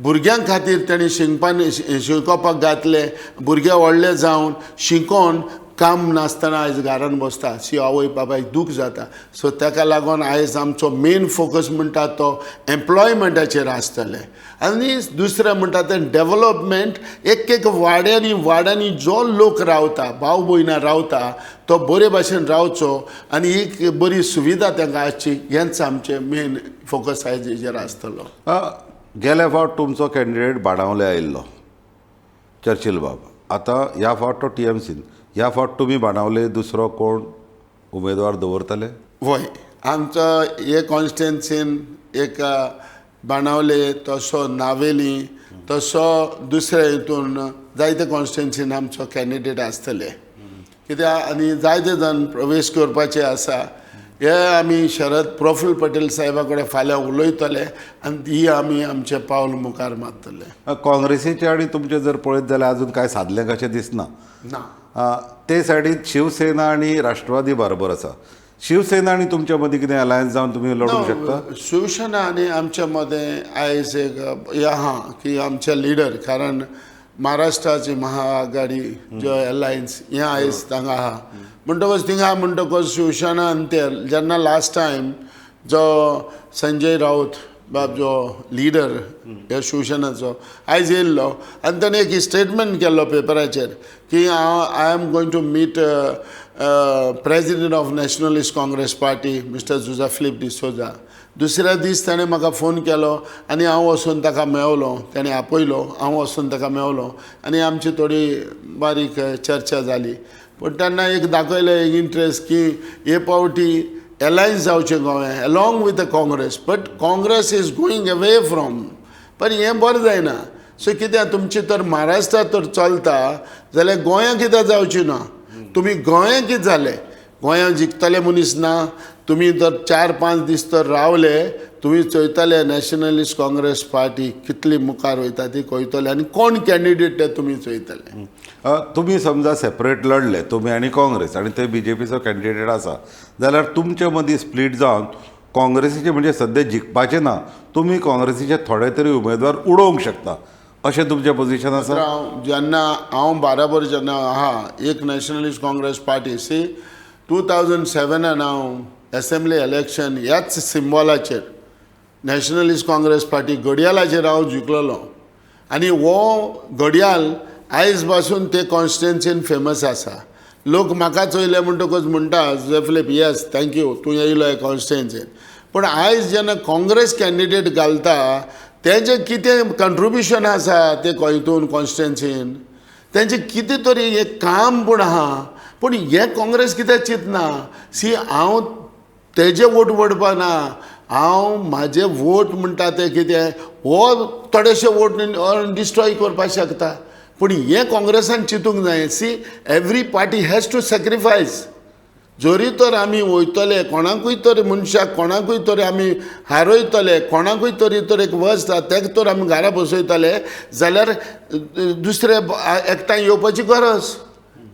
भुरग्यां खातीर तेणी शिकोवपाक घातले, भुरगे व्हडले जावन शिकोवन काम नासतना आयज घरान बसता, शी आवय बापायक दूख जाता. सो ताका लागून आयज आमचो मेन फोकस म्हणटा तो एम्प्लॉयमेंटाचेर आसतलें. आनी दुसरें म्हणटा तें डेवलपमेंट, एक एक वाड्यांनी वाड्यांनी जो लोक रावता, भाव भयणां रावता, तो बरे भाशेन रावचो आनी एक बरी सुविधा तांकां आसची, हेंच आमचें मेन फोकस आयज हेजेर आसतलो. गेल्या फावट तुमचो कॅन्डिडेट बाणावले आयिल्लो चर्चिल बाब, आतां ह्या फावट तो TMCन, ह्या फावट तुमी बाणावले दुसरो कोण उमेदवार दवरतले? वय, आमचो हे कॉन्स्टिट्युएन्सीन एक बाणावले, तसो नावेली, तसो दुसरे हितून जायते कॉन्स्टिट्युएन्सीन आमचो कॅन्डिडेट आसतले. कित्याक आनी जायते जाण प्रवेश करपाचे आसा. हे आमी शरद प्रफुल्ल पटेल साहेबा कडेन फाल्यां उलयतले आनी ही आमी आमचें पावल मुखार मारतले. काँग्रेसीचे आनी तुमचें जर पळयत जाल्यार अजून कांय सादलें कशें दिसना. ना, ते सायडीन शिवसेना आनी राष्ट्रवादी बरोबर आसा. शिवसेना आनी तुमच्या मदीं कितें अलायन्स जावन तुमी लडूंक शकता? शिवसेना आनी आमच्या मदें आयज एक हें आहा की आमचे लिडर, कारण महाराष्ट्राची महाआघाडी जो अलायन्स हें आयज तांगा आहा, म्हणटकच थिंगा म्हणटकच शिवसेना आनी ते जेन्ना लास्ट टायम जो संजय राऊत बाब जो लिडर ह्या शिवसेनाचो आयज येयल्लो आनी ताणें एक स्टेटमेंट केल्लो पेपराचेर की हांव I am going to meet president of Nationalist Congress Party mister Jose Philip D'Souza. दुसऱ्या दीस ताणें म्हाका फोन केलो आनी हांव वचून ताका मेवलो, ताणें आपयलो, हांव वचून ताका मेवलो आनी आमची थोडी बारीक चर्चा जाली. पूण तेन्ना एक दाखयलें एक इंट्रस्ट की हे पावटी एलायन्स जावचें गोंया along with the Congress, but Congress is going away from, पण हें बरें जायना. सो कित्याक तुमचें तर महाराष्ट्रांत तर चलता जाल्यार गोंया कित्याक जावचें ना? तुमी गोंया कितें जालें? गोंया जिखतले मनीस ना. तुमी जर 4-5 दीस तर रावले, तुमी चोयतले नॅशनलिस्ट काँग्रेस पार्टी कितली मुखार वयता ती कळटले आनी कोण कॅन्डिडेट ते तुमी चोयतले. तुमी समजा सेपरेट लढले तुमी आनी काँग्रेस आनी ते बीजेपीचो कॅन्डिडेट आसा जाल्यार तुमचे मदीं स्प्लीट जावन काँग्रेसीचे म्हणजे सद्या जिखपाचें ना, तुमी काँग्रेसीचे थोडे तरी उमेदवार उडोवंक शकता. अशें तुमचें पोझिशन आसा? हांव जेन्ना हांव बाराबर जेन्ना आहा एक नॅशनलिस्ट काँग्रेस पार्टी सी 2007 हांव एसेंब्ली इलेक्शन ह्याच सिम्बॉलाचेर नॅशनलिस्ट काँग्रेस पार्टी घडयाळाचेर हांव जिखलेलो आनी हो घडयाळ आयज पासून ते कॉन्स्टिट्युएन्सीन फेमस आसा. लोक म्हाका चोयले म्हणटकूच म्हणटा जुझे फिलीप येस thank you तूं येयलो हे कॉन्स्टिट्युएन्सीन. पूण आयज जेन्ना काँग्रेस कॅन्डिडेट घालता तेजें कितें कंट्रिब्युशन आसा ते हितून कॉन्स्टिट्युएन्सीन तेंचें कितें तरी एक काम पूण आहा, पूण हें काँग्रेस कित्याक चिंतना सी हांव तेजे वोट वडपा ना, हांव म्हाजे वोट म्हणटा ते कितें हो थोडेशे वोट डिस्ट्रॉय करपाक शकता, पूण हें काँग्रेसान चिंतूंक जाय. See every party has to sacrifice. जरी तर आमी वयतले कोणाकूय तरी मनशाक कोणाकूय तरी आमी हारयतले कोणाकूय तरी तर एक वस्त तेका तर आमी घरा बसयतले जाल्यार दुसरे एकठांय येवपाची गरज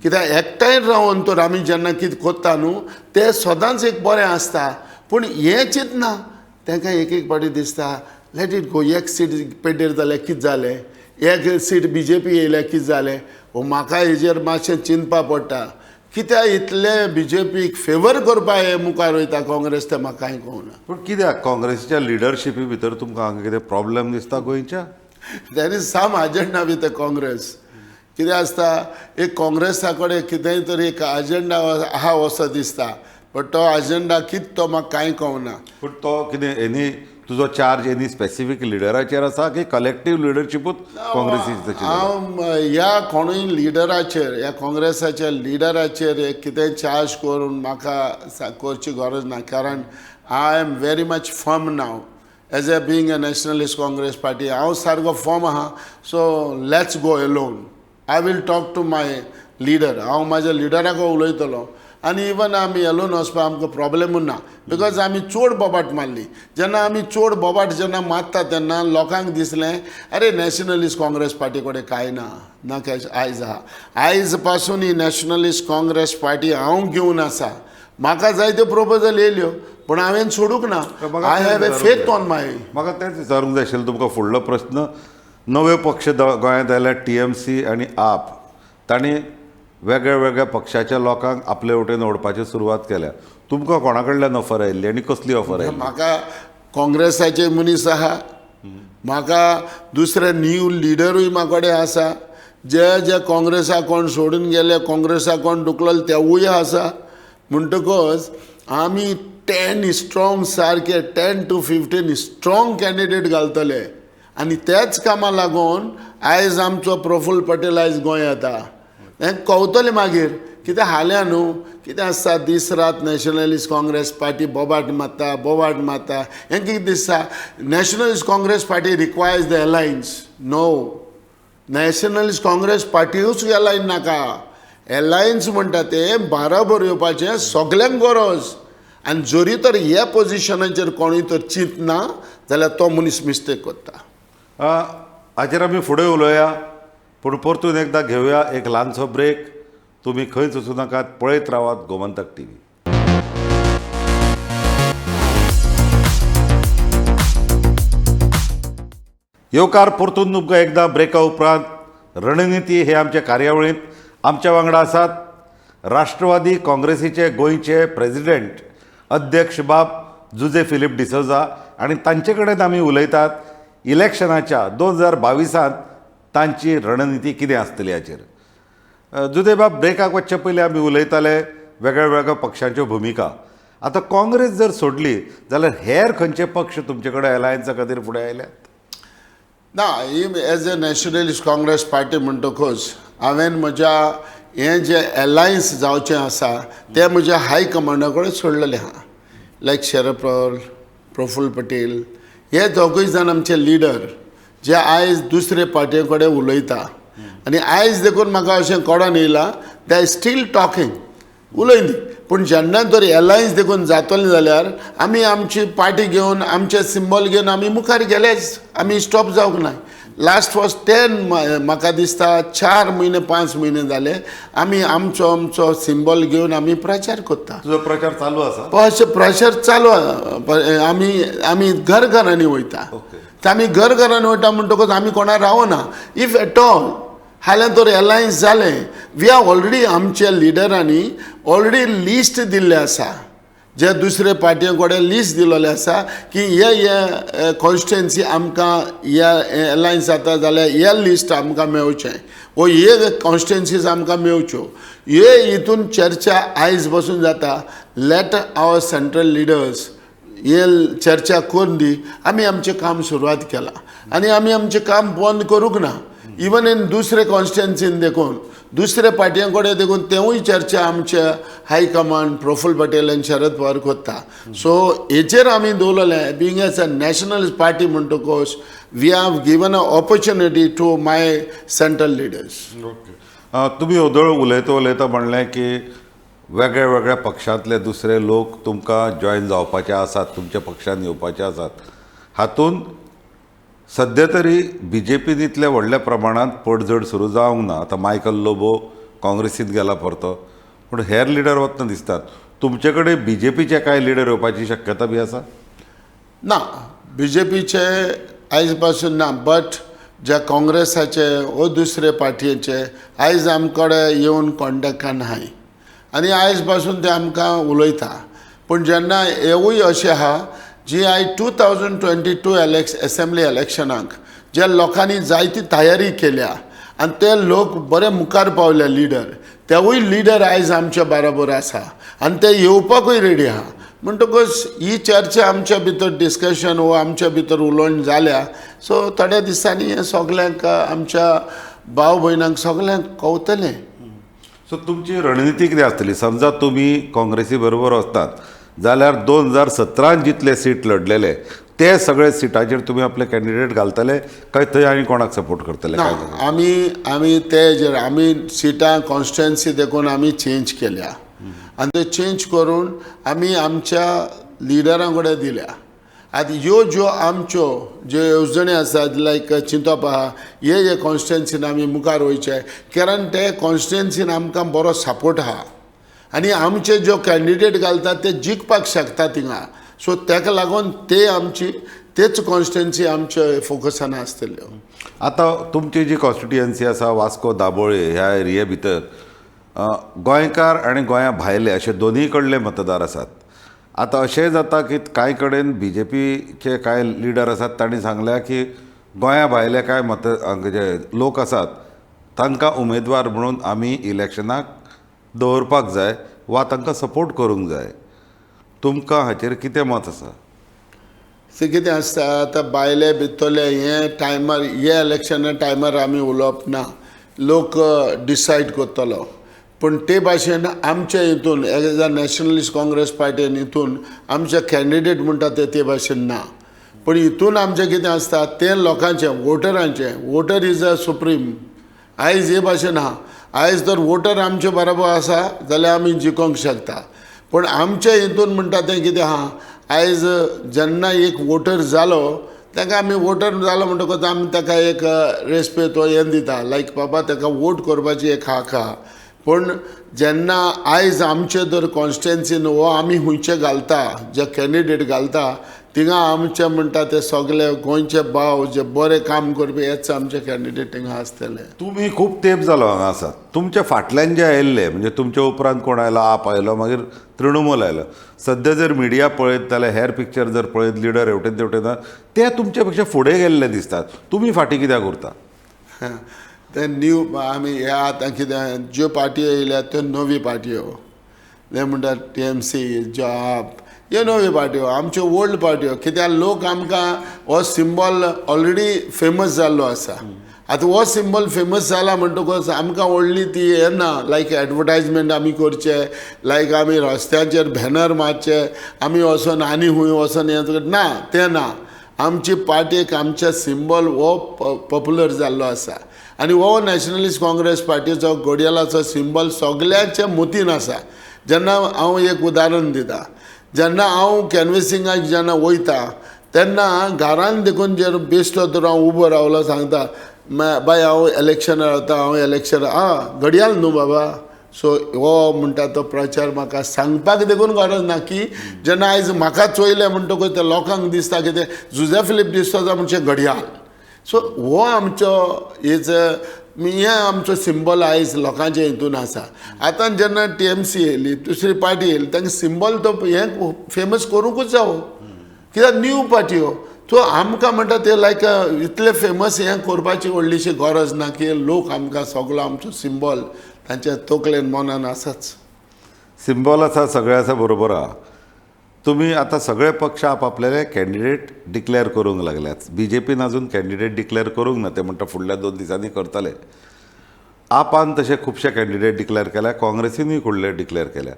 कित्याक एकठांय रावन तर आमी जेन्ना कितें कोत्ता न्हू तें सदांच एक बरें आसता. पूण हें चिंतना तांकां एक एक पाटी दिसता let it go, एक सीट पेड्डेर जाल्यार कितें जालें, एक सीट बीजेपी येयल्यार कितें जालें. हो म्हाका हेजेर मातशें चिंतपा पडटा कित्याक इतले बीजेपीक फेवर करपा हे मुखार वयता काँग्रेस तें म्हाका कांय कळना. पूण कित्याक काँग्रेसीच्या लिडरशिपी भितर तुमकां हांगा कितें प्रॉब्लम दिसता गोंयच्या? There is some agenda with the Congress. कितें आसता एक काँग्रेसा कडेन कितेंय तरी एक अजेंडा आहा असो दिसता, बट तो अजेंडा कितें तो म्हाका कांय कळना. पूण तो कितें एनी तुजो चार्ज एनी स्पेसिफीक लिडराचेर आसा की कलेक्टीव लिडरशिपूच काँग्रेसीची तशी? हांव ह्या कोणूय लिडराचेर ह्या काँग्रेसाच्या लिडराचेर एक कितेंय चार्ज करून म्हाका करची गरज ना, कारण I am very much firm now as a being a Nationalist Congress Party. हांव सारको फर्म आहा, so let's go alone. I will talk to my leader. हांव म्हाज्या लिडराक उलयतलो आनी इवन आमी एलोन वचपाक आमकां प्रॉब्लेमूय ना, because आमी चड बोबाट मारली. जेन्ना आमी चड बोबाट जेन्ना मारता तेन्ना लोकांक दिसलें अरे नॅशनलिस्ट काँग्रेस पार्टी कडेन कांय ना ना कॅश. आयज आहा आयज पासून ही नॅशनलिस्ट काँग्रेस पार्टी हांव घेवन आसा. म्हाका जायत्यो प्रोपोजल येयल्यो पूण हांवें सोडूंक ना. I have a faith on my. म्हाका तेंच विचारूंक जाय आशिल्लें तुमकां फुडलो प्रस्न. नवे पक्ष गोंयांत आयल्या TMC आनी आप, तांणी वेगळ्या वेगळ्या पक्षाच्या लोकांक आपले वटेन ओडपाची सुरवात केल्या. तुमकां कोणा कडल्यान ऑफर आयिल्ली आनी कसली ऑफर आयिल्ली? म्हाका काँग्रेसाचे मनीस आहा, म्हाका दुसरे न्यू लिडरूय म्हाका कडेन आसा, जे जे काँग्रेसा कोण सोडून गेले काँग्रेसा कोण दुखलेले तेवूय आसा. म्हणटकच आमी 10 स्ट्रॉंग सारके 10 to 15 strong candidate घालतले आनी त्याच कामा लागून आयज आमचो प्रफुल्ल पटेल आयज गोंय येता. हें कवतलें मागीर कितें हाल्या न्हू कितें आसता दीस रात नॅशनलिस्ट काँग्रेस पार्टी बोबाट मारता बोबाट मारता. हें कितें दिसता Nationalist Congress Party requires the alliance. No, Nationalist Congress पार्टीच एलायन नाका. एलायन्स म्हणटा तें बाराबर येवपाचें सगल्यांक गरज. आनी जरी तर ह्या पोजिशनाचेर कोणूय तर चिंतना जाल्यार तो मनीस मिस्टेक करता. हाचेर आमी फुडें उलोवया, पूण परतून एकदां घेवया एक ल्हानसो ब्रेक. तुमी खंयच वचूं नाकात, पळयत रावात गोमंतक टीव्ही. येवकार परतून तुमकां एकदां ब्रेका उपरांत. रणनिती हे आमचे कार्यावळींत आमच्या वांगडा आसात राष्ट्रवादी काँग्रेसीचे गोंयचे प्रेजिडेंट अध्यक्ष बाब जुझे फिलीप डिसोजा आनी तांचे कडेन आमी उलयतात इलेक्शनाच्या 2022 तांची रणनिती कितें आसतली हाचेर. जुझे बाब, ब्रेकाक वचचे पयलीं आमी उलयताले वेगळ्या वेगळ्या पक्षांच्यो भुमिका. आतां काँग्रेस जर सोडली जाल्यार हेर खंयचे पक्ष तुमचे कडेन अलायन्सा खातीर फुडें आयल्यात? ना, ही as a Nationalist Congress Party म्हणटकूच हांवें म्हज्या हें जें एलायन्स जावचें आसा तें म्हज्या हाय कमांडा कडेन सोडलेलें आहा. लायक शरद पवार, प्रफुल्ल पटेल हे दोगूय जाण आमचे लिडर जे आयज दुसरे पार्टी कडेन उलयता. आनी आयज देखून म्हाका अशें कळोन येयलां they are still talking, उलयन दी. पूण जेन्ना तर एलायन्स देखून जातलें जाल्यार आमी आमची पार्टी घेवन आमचे सिंबल घेवन आमी मुखार गेलेच, आमी स्टॉप जावंक ना. लास्ट वॉज 10 म्हाका दिसता 4 म्हयने 5 म्हयने जाले आमी आमचो आमचो सिंबल घेवन आमी प्रचार करता. तुजो प्रचार चालू आसा? अशें प्रचार चालू आसा. आमी आमी घर घरांनी वयता. आमी घर घरान वयता म्हणटकच आमी कोणा रावना. If at all हाल्यां तर एलायन्स जालें, we are already आमच्या लिडरांनी ऑलरेडी लिस्ट दिल्लें आसा, जे दुसरे पार्टये कडेन लिस्ट दिलेलें आसा की हे हे कॉन्स्टिट्युएन्सी आमकां ह्या एलायन्स जाता जाल्यार हे लिस्ट आमकां मेवचें वो हे कॉन्स्टिट्युएन्सीज आमकां मेवच्यो. हे हितून चर्चा आयज बसून जाता. लेट our central leaders हे चर्चा करून दी. आमी आमचें काम सुरवात केलां आनी आमी आमचें काम बंद करूंक ना. इवन इन दुसरे कॉन्स्टिट्युएन्सीन देखून दुसरे पार्टयां कडेन देखून तेवूय चर्चा आमच्या हायकमांड प्रफुल्ल पटेल आनी शरद पवार करता. सो हेचेर आमी दवरलेलें being as a nationalist party म्हणटकच we have given a opportunity to my central leaders. Okay, तुमी ओदळ उलयता उलयता म्हणलें की वेगळ्या वेगळ्या पक्षांतले दुसरे लोक तुमकां जॉयन जावपाचे आसात, तुमच्या पक्षान येवपाचे आसात. हातूंत सद्या तरी बी जे पीन इतल्या व्हडल्या प्रमाणांत पडझड सुरू जावंक ना. आतां मायकल लोबो काँग्रेसींत गेला परतो, पूण हेर लिडर वतना दिसतात. तुमचे कडेन बी जे पीचे कांय लिडर येवपाची शक्यता बी आसा? ना, बी जे पीचे आयज पासून ना, बट ज्या काँग्रेसाचे वो दुसरे पार्टयेचे आयज आमकडे येवन कॉन्टेक्टान आहाय आनी आयज पासून ते आमकां उलयता. पूण जेन्ना हेवूय अशें आहा जी आयज 2022 एसेंब्ली इलेक्शनाक ज्या लोकांनी जायती तयारी केल्या आनी ते लोक बरे मुखार पावले लिडर, तेवूय लिडर आयज आमच्या बराबर आसा आनी ते येवपाकूय रेडी आहा. म्हणटकच ही चर्चा आमच्या भितर डिस्कशन वो आमच्या भितर उलोवण जाल्या. सो थोड्या दिसांनी हें सगल्यांक आमच्या भाव भयणांक सगल्यांक कवतलें. सो तुमची रणनिती कितें आसतली? समजा तुमी काँग्रेसी बरोबर वचतात जाल्यार 2017 जितले सीट लढलेले ते सगळे सिटाचेर तुमी आपले कॅन्डिडेट घालतले काय थंय आनी कोणाक सपोर्ट करतले? ना, काय आमी आमी ते जे आमी सिटां कॉन्स्टिट्युएन्सी देखून आमी चेंज केल्या आनी ते चेंज करून आमी आमच्या लिडरां कडेन दिल्या. आतां ह्यो ज्यो आमच्यो ज्यो येवजण्यो आसात लायक चिंतप आहा, हे हे कॉन्स्टिट्युएन्सीन आमी मुखार वयचे, कारण ते कॉन्स्टिट्युएन्सीन आमकां बरो सपोर्ट आहा आनी आमचे ज्यो कॅन्डिडेट घालतात ते जिखपाक शकता थिंगा. सो ताका लागून ते आमची तेच कॉन्स्टिट्युएन्सी आमच्या फोकसान आसतल्यो. आतां तुमची जी कॉन्स्टिट्युएन्सी आसा वास्को दाबोळे ह्या एरिये भितर गोंयकार आनी गोंया भायले अशे दोनूय कडले मतदार आसात. आतां अशेंय जाता की कांय कडेन बी जे पीचे कांय लिडर आसात तांणी सांगल्या की गोंया भायले कांय मत जे लोक आसात तांकां उमेदवार म्हणून आमी इलेक्शनाक दवरपाक जाय वा तांकां सपोर्ट करूंक जाय. तुमकां हाचेर कितें मत आसा? ते कितें आसता आतां बायले भितरले हे टायमार हे इलेक्शना टायमार आमी उलोवप ना, लोक डिसायड करतलो. पूण ते भाशेन आमच्या हितून एज अ नॅशनलिस्ट काँग्रेस पार्टीन हितून आमचे कॅन्डिडेट म्हणटा ते ते भाशेन ना. पूण हितून आमचें कितें आसता तें लोकांचें वोटरांचें, वोटर is a supreme. आयज हे भाशेन आहा, आयज जर वोटर आमचे बरोबर आसा जाल्यार आमी जिखोंक शकता. पूण आमच्या हितून म्हणटा तें कितें आहा, आयज जेन्ना एक वोटर जालो ताका आमी वोटर जालो म्हणटकच आमी ताका एक रेस्पेद वो हें दिता, लायक बाबा ताका वोट करपाची एक हक आहा. पूण जेन्ना आयज आमचे जर कॉन्स्टिट्युएन्सीन वो आमी खुंयचे घालता जे कॅन्डिडेट घालता थिंगा आमचे म्हणटा ते सगळे गोंयचे भाव जे बरे काम करपी हेच आमचे कॅन्डिडेट थिंगा आसतले. तुमी खूब तेंप जालो हांगा आसात, तुमच्या फाटल्यान जे आयिल्ले म्हणजे तुमच्या उपरांत कोण आयलो, आप आयलो, मागीर तृणमूल आयलो. सद्या जर मिडिया पळयत जाल्यार हेर पिक्चर जर पळयत लिडर हेवटेन तेवटेन ते तुमच्या पेक्षा फुडें गेल्ले दिसतात, तुमी फाटीं कित्याक उरता? ते न्यू आमी हे आतां कितें ज्यो पार्टयो येयल्या त्यो नवी पार्टयो, ते म्हणटात टी एम सी ज्यो आप ह्यो नव्यो पार्ट्यो, आमच्यो ओल्ड पार्ट्यो. कित्याक लोक आमकां हो सिंबॉल ऑलरेडी फेमस जाल्लो आसा. आतां हो सिंबॉल फेमस जाला म्हणटकच आमकां व्हडली ती हें ना, लायक एडवर्टायजमेंट आमी करचें, लायक आमी रस्त्याचेर बॅनर मारचे, आमी वचोन आनी खूंय वचोन हें ना, तें ना. आमची पार्टीक आमच्या सिंबॉल हो पॉप्युलर जाल्लो आसा आनी हो नॅशनलिस्ट काँग्रेस पार्टीचो घडयाळाचो सिंबॉल सगल्यांच्या मतीन आसा. जेन्ना हांव एक उदाहरण दिता, जेन्ना हांव कॅनवसिंगाक जेन्ना वयता तेन्ना घरान देखून जर बेश्टो तर हांव उबो रावलो सांगता बाय हांव इलेक्शनार वता, हांव इलेक्शनार आं घडयाळ न्हू बाबा, सो हो म्हणटा तो प्रचार म्हाका सांगपाक देखून गरज ना की जेन्ना आयज म्हाका चोयलें म्हणटकूच ते लोकांक दिसता कितें जुझे फिलीप डिसोजा म्हणजे घडयाळ. सो हो आमचो is हें आमचो सिंबल आयज लोकांच्या हितून आसा. आतां जेन्ना TMC येयली, दुसरी पार्टी येयली, तांकां सिंबल तो हें फेमस करूंकूच जावो कित्याक न्यू पार्टी हो. सो आमकां म्हणटा ते लायक इतले फेमस हें करपाची व्हडलीशी गरज ना की लोक आमकां सगलो आमचो सिंबल तांच्या तकलेन मनान आसाच. सिंबॉल आसा, सगळें आसा, बरोबर आहा. तुमी आतां सगळे पक्ष आपआपल्याले कॅन्डिडेट डिक्लेअर करूंक लागल्यात. BJPन अजून कॅन्डिडेट डिक्लेअर करूंक ना, ते म्हणटा फुडल्या 2 दिसांनी करतले. आपान तशे खुबशे कॅन्डिडेट डिक्लेअर केल्या, काँग्रेसीनूय फुडले डिक्लेअर केल्या.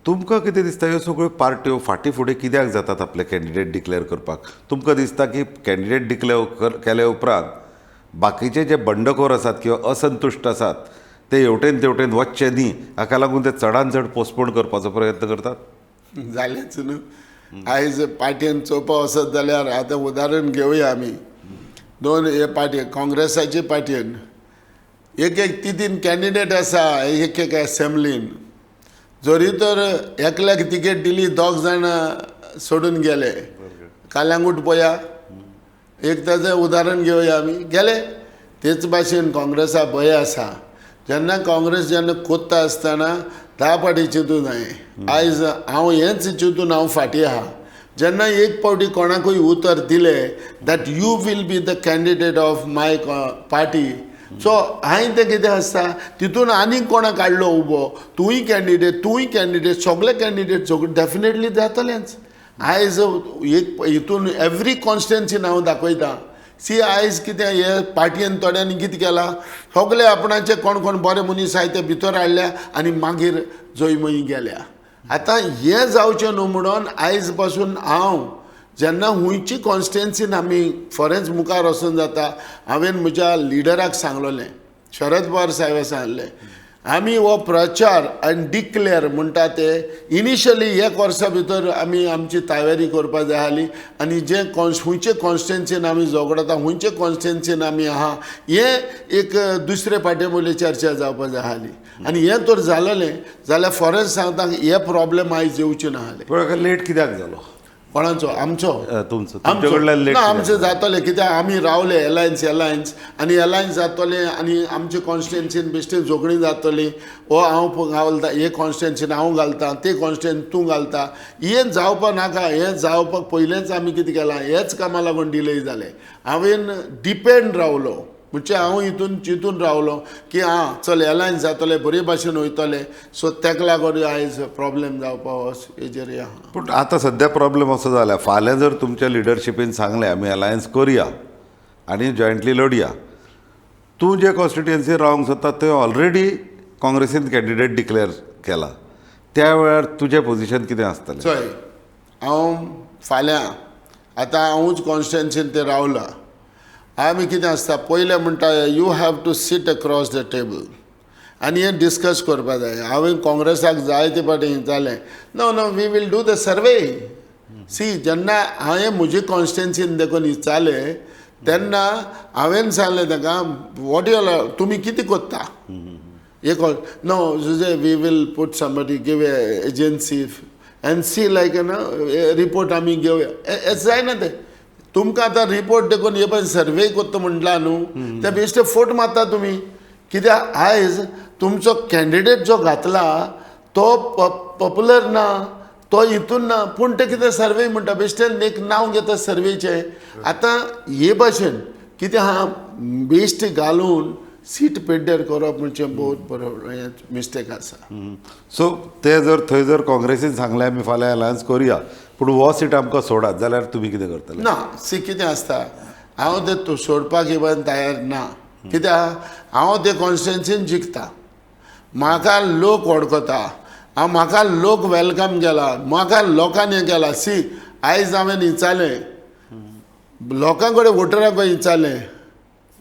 तुमकां कितें दिसता ह्यो सगळ्यो पार्ट्यो फाटीं फुडें कित्याक जातात आपले कॅन्डिडेट डिक्लेअर करपाक? तुमकां दिसता की कॅन्डिडेट डिक्लेअर केले उपरांत बाकीचे जे बंडखोर आसात किंवा असंतुश्ट आसात ते हेवटेन तेवटेन वचचे न्ही, हाका लागून ते चडान चड पोस्टपोन करपाचो प्रयत्न करतात? जालेंच न्हू. आयज पार्टयेन चोवपा वचत जाल्यार आतां उदाहरण घेवया आमी 2 हे पार्टी काँग्रेसाचे पार्टयेन एक एक 3 कॅन्डिडेट आसा एक एक एसेंब्लीन. जरी तर एकल्याक तिकेट दिली 2 जाण सोडून गेले. कालांगूट पळया एक ताजें उदाहरण घेवया आमी, गेले. तेच भाशेन काँग्रेसा भंय आसा. जेन्ना काँग्रेस जेन्ना कोत्ता आसतना 10 फावटी चिंतून हांवें आयज हांव हेंच चिंतून हांव फाटीं आहा. जेन्ना एक फावटी कोणाकूय उतर दिलें that you will be the candidate of my party, so हांवें तें कितें आसता तितून आनीक कोणाक काडलो उबो, तूंय कॅन्डिडेट तूंय कॅन्डिडेट सगळे कॅन्डिडेट सगळे डेफिनेटली जातलेंच. आयज एक हितून एवरी कॉन्स्टिट्युएन्सीन हांव दाखयता. सी आयज कितें हे पार्टयेन थोड्यांनी कितें केलां, सगळे आपणाचे कोण कोण बरे मनीस आहाय ते भितर हाडल्या आनी मागीर जंय गेल्या. आतां हें जावचें न्हू म्हणून आयज पासून हांव जेन्ना हुंयची कॉन्स्टिट्युएन्सीन आमी फॉरेंच मुखार वचून जाता, हांवें म्हज्या लिडराक सांगलोलें, शरद पवार साहेबाक सांगलें, आमी हो प्रचार आनी डिक्लेअर म्हणटा ते इनिशियली एक वर्सा भितर आमी आमची तयारी करपा जाय आसली आनी जे खुंयचे कॉन्स्टिट्युएन्सीन आमी झगडता, खुंयचे कॉन्स्टिट्युएन्सीन आमी आहा हें एक दुसरे पार्टे वयली चर्चा जावपा जाय आसली. आनी हें तर जालेलें जाल्यार फॉरेन सांगता हे प्रॉब्लेम आयज येवचे ना आसले. पूण लेट कित्याक जालो? कोणाचो? आमचो. तुमचो तुमचे कडल्यान लेट ना, आमचें जातलें कित्याक आमी रावले एलायन्स एलायन्स आनी एलायन्स जातलें आनी आमचे कॉन्स्टिट्युएन्सीन बेश्टे झगडीं जातलीं. हो हांव घालता हे कॉन्स्टिट्युएन्सीन हांव घालता, ते कॉन्स्टिट्युएन्सीन तूं घालता, हें जावपा नाका. हें जावपाक पयलेंच आमी कितें केलां, हेच कामा लागून डिले जालें. हांवें डिपेंड रावलो, म्हणजे हांव हितून चिंतून रावलो की आं चल एलायन्स जातलें, बरे भाशेन वयतलें. सो ताका लागून आयज प्रॉब्लेम जावपा हेजेर हें आहा. पूण आतां सद्या प्रॉब्लेम असो जाला, फाल्यां जर तुमच्या लिडरशिपीन सांगलें आमी अलायन्स करुया आनी जॉयंटली लढया, तूं जे कॉन्स्टिट्युएन्सी रावंक सोदता थंय ऑलरेडी काँग्रेसीन कॅन्डिडेट डिक्लेअर केला, त्या वेळार तुजें पोजिशन कितें आसतलें? चोय हांव फाल्यां आतां हांवूच कॉन्स्टिट्युएन्सीन तें रावलां. आमी कितें आसता पयलें म्हणटा you have to sit across the table आनी हें डिस्कस करपा जाय. हांवें काँग्रेसाक जायते फावटी जालें no no we will do the survey. See जेन्ना हांवें म्हजे कॉन्स्टिट्युएन्सीन देखून विचारलें तेन्ना हांवें सांगलें ताका what you तुमी कितें कोत्ता एक no Jose we will put somebody give a agency and see like ना रिपोर्ट आमी घेवया. हें जायना तें. तुमकां आतां रिपोर्ट देखून हे पळय सर्वे कोत्ता म्हटला न्हू ते बेश्टे फोट मारता तुमी. कित्याक आयज तुमचो कॅन्डिडेट जो घातला तो पॉप्युलर ना, तो हितून ना, पूण ते कितें सर्वे म्हणटा बेश्टे एक नांव घेता सर्वेचें. आतां हे भाशेन कितें आहा बेश्टे घालून सीट पेड्ड्यार करप म्हणजे बहुत बरो मिस्टेक आसा. सो ते जर थंय जर काँग्रेसीन सांगलें आमी फाल्यां अलायन्स करुया पूण हो सीट आमकां सोडात जाल्यार तुमी कितें करतले? ना, सी कितें आसता हांव तें सोडपाक इवन तयार ना. कित्याक हांव ते कॉन्स्टिट्युएन्सीन जिखता, म्हाका लोक वळखता, हांव म्हाका लोक welcome केला, म्हाका लोकांनी हें केला. सी आयज हांवें विचारलें लोकां कडेन, वोटरां कडेन विचारलें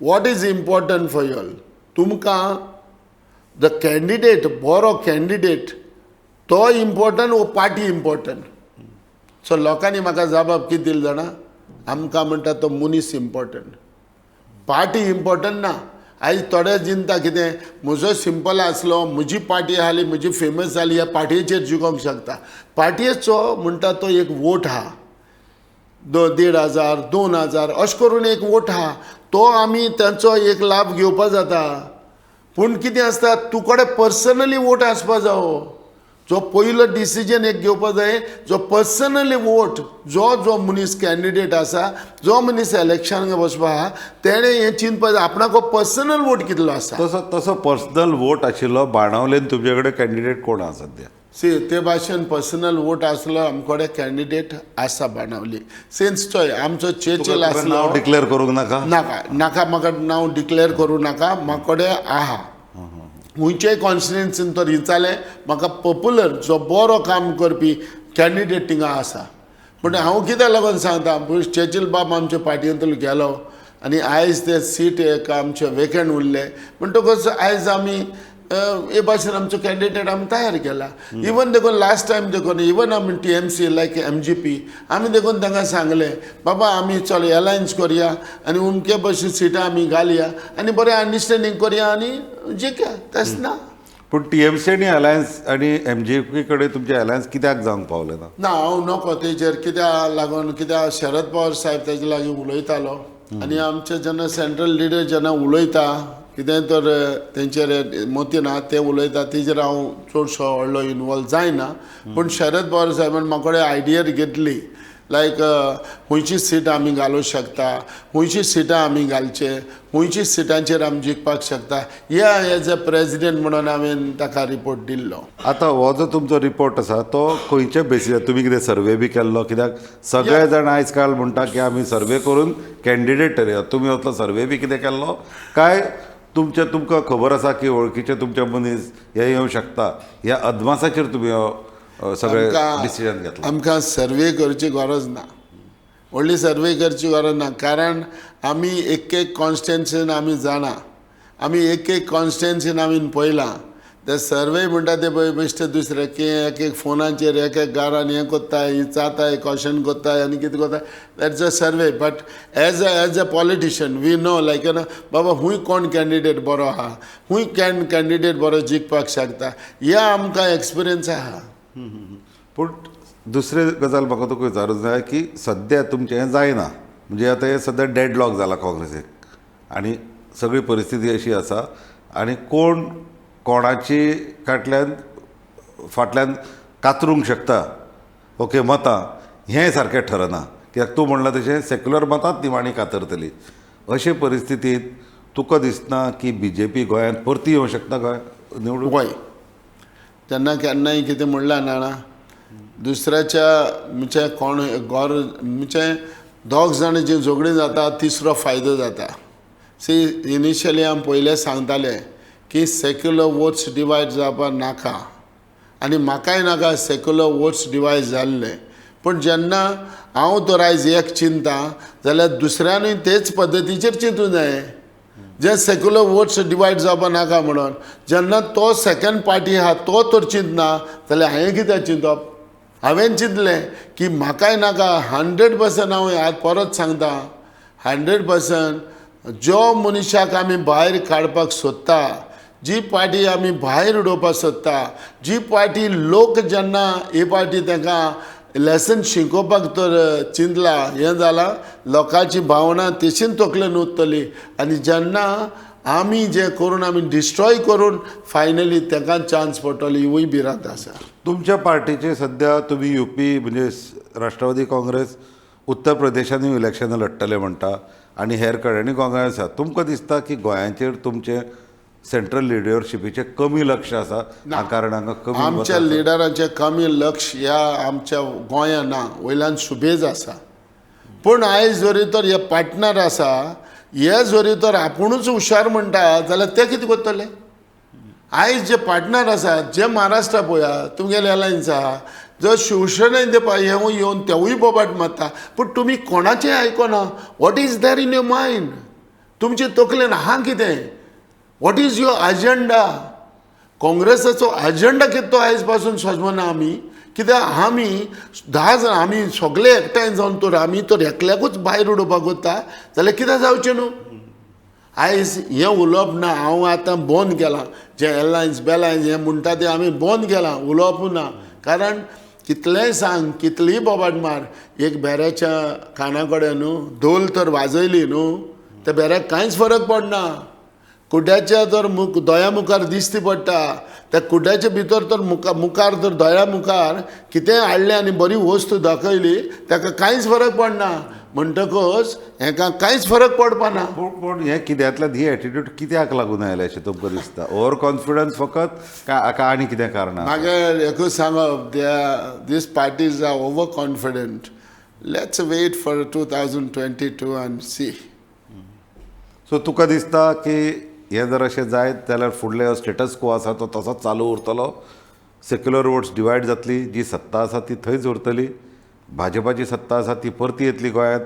what is important for you all, तुमकां the candidate बरो कॅन्डिडेट तो इम्पॉर्टंट वो पार्टी इम्पॉर्टंट? सो लोकांनी म्हाका जबाब कितें दिली जाणा, आमकां म्हणटा तो मनीस इम्पॉर्टंट, पार्टी इम्पॉर्टंट ना. आयज थोडे चिंता कितें म्हजो सिंपल आसलो, म्हजी पार्टी आसली, म्हजी फेमस जाली, ह्या पार्टयेचेर जिखोंक शकता. पार्टयेचो म्हणटा तो एक वोट आहा, 1,500 2,000 अशें करून एक वोट आहा, तो आमी तांचो एक लाभ घेवपा जाता. पूण कितें आसता, तुकडे पर्सनली वोट आसपा जावो. जो पयलो डिसिजन एक घेवपा जाय, जो पर्सनली वोट जो जो मनीस कॅन्डिडेट आसा, जो मनीस इलेक्शनाक वचपा आहा, तेणें हें चिंतपा जाय आपणाको पर्सनल वोट कितलो आसा. तसो तसो पर्सनल वोट आशिल्लो बाणावलेन तुमचे कडेन कॅन्डिडेट कोण आसा सद्या? सी, ते भाशेन पर्सनल वोट आसलो आमकडे कॅन्डिडेट आसा बाणावली. सिन्स चोय आमचो चेचेल आसलो. नांव डिक्लेअर करूंक नाका? नाका नाका, म्हाका नांव डिक्लेअर करूं नाका, म्हाकडे आहा. खंयच्याय कॉन्स्टिट्युएन्सीन तर विचारलें म्हाका, पॉप्युलर जो बरो काम करपी कॅन्डिडेट थिंगा आसा. पूण हांव कित्याक लागून सांगता, चेचील बाब आमच्या पार्टयेंतलो गेलो आनी आयज ते सीट एक आमचे वेकंट उरले, म्हणटकच आयज आमी हे भाशेन आमचो कॅन्डिडेट आमी तयार केला. इवन देखून लास्ट टायम देखून इवन आमी TMC लायक MGP आमी देखून तांकां सांगलें, बाबा आमी चल एलायन्स करया आनी उमके भशेन सिटां आमी घालया आनी बरें अंडरस्टँडींग करया आनी जिखया, तशें ना. पूण TMC आनी अलायन्स आनी MGP कडेन तुमचें अलायन्स कित्याक जावंक पावलें ना? ना, हांव नको तेजेर, कित्याक लागून, कित्याक शरद पवार साहेब तेजे लागीं उलयतालो आनी आमचे जेन्ना सेंट्रल लिडर जेन्ना उलयता कितें तर तेंचेर मती ना तें उलयता, तेजेर हांव चडसो व्हडलो इनवॉल्व जायना. पूण शरद पवार साहेबान म्हाका कडेन आयडिया घेतली, लायक खंयची सीट आमी घालूंक शकता, खंयची सिटां आमी घालचे, खंयची सिटांचेर आमी जिखपाक शकता, ह्या एज अ प्रेजिडेंट म्हणून हांवें ताका रिपोर्ट दिल्लो. आतां हो जो तुमचो रिपोर्ट आसा तो खंयच्या बेसीर तुमी कितें सर्वे बी केल्लो? कित्याक सगळे जाण आयज काल म्हणटा की आमी सर्वे करून कॅन्डिडेट ठरया. तुमी असलो सर्वे बी कितें केल्लो काय तुमचें तुमकां खबर आसा की वळखीचे तुमचे मनीस हे येवं शकता, ह्या अदमासाचेर तुमी सगळे डिसिजन घेतला? आमकां सर्वे करची गरज ना, व्हडली सर्वे करची गरज ना, कारण आमी एक एक कॉन्स्टिट्युएन्सीन आमी जाणा, आमी एक एक कॉन्स्टिट्युएन्सीन आमी पळयलां. ते सर्वे म्हणटा ते पळय बेश्टे दुसरे की एक एक फोनाचेर एक एक घरान हें कोत्ताय, विचारताय, क्वेश्चन कोत्ताय आनी कितें कोत्ताय, that's a survey. But as a politician we know like ना बाबा खूंय कोण कॅन्डिडेट बरो आहा, खूंय कॅन्डिडेट बरो जिखपाक शकता, ह्या आमकां एक्सपिरियन्स आहा. पूण दुसरी गजाल म्हाका तुका विचारूंक जाय की सद्या तुमचें हें जायना, म्हणजे आतां हें सद्या डेडलॉक जाला काँग्रेसीक आनी सगळी परिस्थिती अशी आसा आनी कोण कोणाची फाटल्यान फाटल्यान कातरूंक शकता ओके मतां हें सारकें ठरना. कित्याक तूं म्हणलां तशें सेक्युलर मतांच निमाणी कातरतली. अशे परिस्थितींत तुका दिसना की BJP गोंयांत परती येवंक शकता गोंय निवडून? वय तेन्ना केन्नाय कितें म्हणलां जाणा, दुसऱ्याच्या म्हणजे कोण गोर म्हणजे दोग जाण जी झगडीं जाता तिसरो फायदो जाता. सी इनिशियली आमी पयलें सांगताले की सेक्युलर वोट्स डिवायड जावपाक नाका आनी म्हाकाय नाका सेक्युलर वोट्स डिवायड जाल्ले. पूण जेन्ना हांव तर आयज एक चिंता जाल्यार दुसऱ्यानूय तेच पद्दतीचेर चिंतूं जाय, जे सेक्युलर वोट्स डिवायड जावपाक नाका म्हणून. जेन्ना तो सेकंड पार्टी आहा तो तर चिंतना जाल्यार हांवें कित्याक चिंतप? हांवें चिंतलें की म्हाकाय नाका 100%. हांव आज परत सांगता, 100% जो मनशाक आमी भायर काडपाक सोदता, जी पार्टी आमी भायर उडोवपाक सोदता, जी पार्टी लोक जेन्ना ही पार्टी तांकां लेसन शिकोवपाक तर चिंतला, हें जालां लोकांची भावना तशीन तकलेन उरतली आनी जेन्ना आमी जें करून आमी डिस्ट्रॉय करून फायनली तांकां चान्स पडटलो, हिवूय भिरांत आसा. तुमच्या पार्टीचे सद्या तुमी UP म्हणजे राष्ट्रवादी काँग्रेस उत्तर प्रदेशानूय इलेक्शनां लडटले म्हणटा आनी हेर कडेनूय काँग्रेस आसा. तुमकां दिसता की गोंयाचेर तुमचें सेंट्रल लिडरशिपीचें कमी लक्ष आसा, ह्या कारणान कमी आमच्या लिडरांचें कमी लक्ष ह्या आमच्या गोंया ना, वयल्यान सुबेज आसा. पूण आयज जरी तर हे पार्टनर आसा, हे जरी तर आपुणूच हुशार म्हणटा जाल्यार ते कितें करतले? आयज जे पार्टनर आसा, जे महाराष्ट्रा पळया तुमगेले एलायन्स आहा, जर शिवसेनेन ते हेवूय येवन तेवूय बोबाट मारता, पूण तुमी कोणाचें आयकना. What is there in your mind? तुमचे तकलेन आहा कितें? What is your agenda? काँग्रेसाचो अजेंडा कितें तो आयज पासून सजमना आमी. कित्याक आमी 10 जाण आमी सगळे एकठांय जावन तर आमी तर एकल्याकूच भायर उडोवपाक वता जाल्यार कितें जावचें न्हू? आयज हें उलोवप ना. हांव आतां बंद केलां जे एरलायन्स बेलायन्स हें म्हणटा तें आमी बंद केलां, उलोवपूय ना. कारण कितलेंय सांग, कितलीय बोबाट मार, एक बेऱ्याच्या काना कडेन न्हू धोल तर वाजयली न्हू, त्या बेऱ्याक कांयच फरक पडना. कुड्याच्या तर दोळ्या मुखार दिश्टी पडटा, त्या कुड्याच्या भितर तर मुखार तर दोळ्या मुखार कितेंय हाडलें आनी बरी वस्तू दाखयली ताका कांयच फरक पडना. म्हणटकच हेका कांयच फरक पडपाना. पूण हें कित्यांतल्यान ही एटिट्यूड कित्याक लागून आयलें अशें तुमकां दिसता? ओवर कॉन्फिडन्स फकत काय आनी कितें कारणां? म्हाका एकूच सांगप, these parties are over confident. Let's wait for 2022 and see. So तुका दिसता की हें जर अशें जायत जाल्यार फुडले स्टेटस को आसा तो तसोच चालू उरतलो, सेक्युलर वोट्स डिवायड जातली, जी सत्ता आसा ती थंयच उरतली, भाजपाची सत्ता आसा ती परती येतली गोंयांत.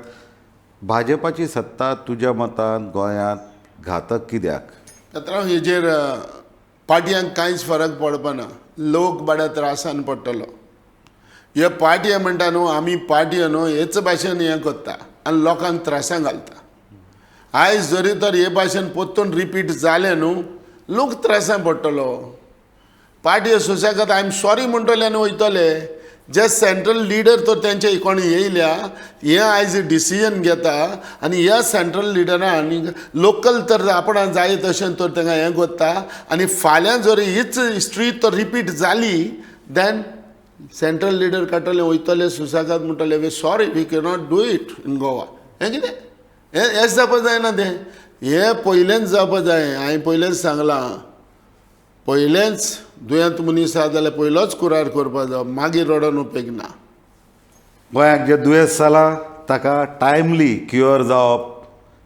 भाजपाची सत्ता तुज्या मतान गोंयांत घातक कित्याक? आतां हेजेर पार्टयांक कांयच फरक पडपाना, लोक बऱ्या त्रासान पडटलो. हे पार्टी म्हणटा न्हू, आमी पार्टी न्हू हेच भाशेन हें करता आनी लोकांक त्रासां घालता. आयज जरी तर हे भाशेन परतून रिपीट जालें न्हू, लोक त्रासान पडटलो. पार्टी सुसेगाद I am sorry म्हणटले आनी वयतले. जे सेंट्रल लिडर तर तेंचे कोण येयल्या हे आयज डिसिजन घेता आनी ह्या सेंट्रल लिडरान लोकल तर आपणाक जाय तशें तर तांकां हें करता. आनी फाल्यां जर हीच हिस्ट्री तर रिपीट जाली देन सेंट्रल लिडर काडटले वयतले सुसेगाद म्हणटले we sorry we cannot do it in Goa. हें कितें हें हेंच जावपा जायना, तें हें पयलेंच जावपा जाय. हांवें पयलेंच सांगलां, पयलेंच दुयेंत मनीस आसा जाल्यार पयलोच कुरार करपा जाय, मागीर रडोन उपेग ना. गोंयाक जें दुयेंस जालां ताका टायमली क्युअर जावप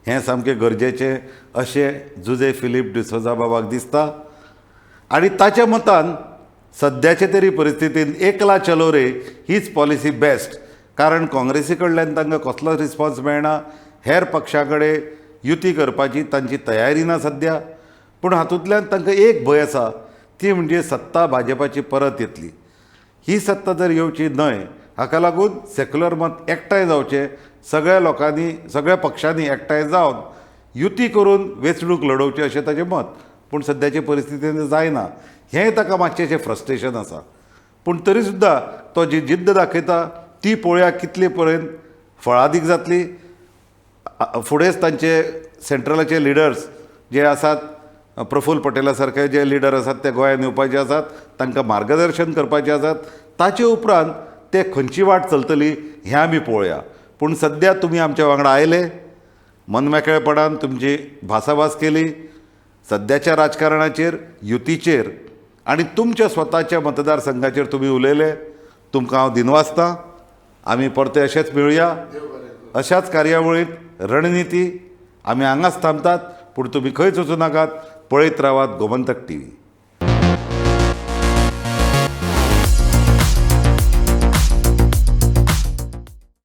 हें सामकें गरजेचें अशें जुजे फिलीप डिसोजा बाबाक दिसता. आनी ताच्या मतान सद्याचे तरी परिस्थितीन एकला चलो रे हीच पॉलिसी बेस्ट, कारण काँग्रेसी कडल्यान तांकां कसलोच रिस्पॉन्स मेळना, हेर पक्षा कडेन युती करपाची तांची तयारी ना सद्या. पूण हातूंतल्यान तांकां एक भंय आसा, ती म्हणजे सत्ता भाजपाची परत येतली. ही सत्ता जर येवची न्हय हाका लागून सेक्युलर मत एकठांय जावचें, सगळ्या लोकांनी सगळ्या पक्षांनी एकठांय जावन युती करून वेंचणूक लडोवची अशें ताचें मत. पूण सद्याचे परिस्थितीन जायना, हें ताका मातशें फ्रस्ट्रेशन आसा. पूण तरी सुद्दां तो जी जिद्द दाखयता ती पळोवया कितले पर्यंत फळादीक जातली. फुडेंच तांचे सेंट्रलाचे लिडर्स जे आसात, प्रफुल्ल पटेला सारके जे लिडर आसात ते गोंयांत येवपाचे आसात, तांकां मार्गदर्शन करपाचें आसात. ताचे उपरांत ते खंयची वाट चलतली हें आमी पळोवया. पूण सद्या तुमी आमच्या वांगडा आयले, मनमेकळेपणान तुमची भासाभास केली, सद्याच्या राजकारणाचेर, युतीचेर आनी तुमच्या स्वताच्या मतदारसंघाचेर तुमी उलयले. तुमकां हांव दिनवासतां. आमी परते अशेंच मेळुया अशाच कार्यावळींत रणनिती. आमी हांगाच थांबतात, पूण तुमी खंयच वचूं नाकात, पळयत रावात गोमंतक टीव्ही.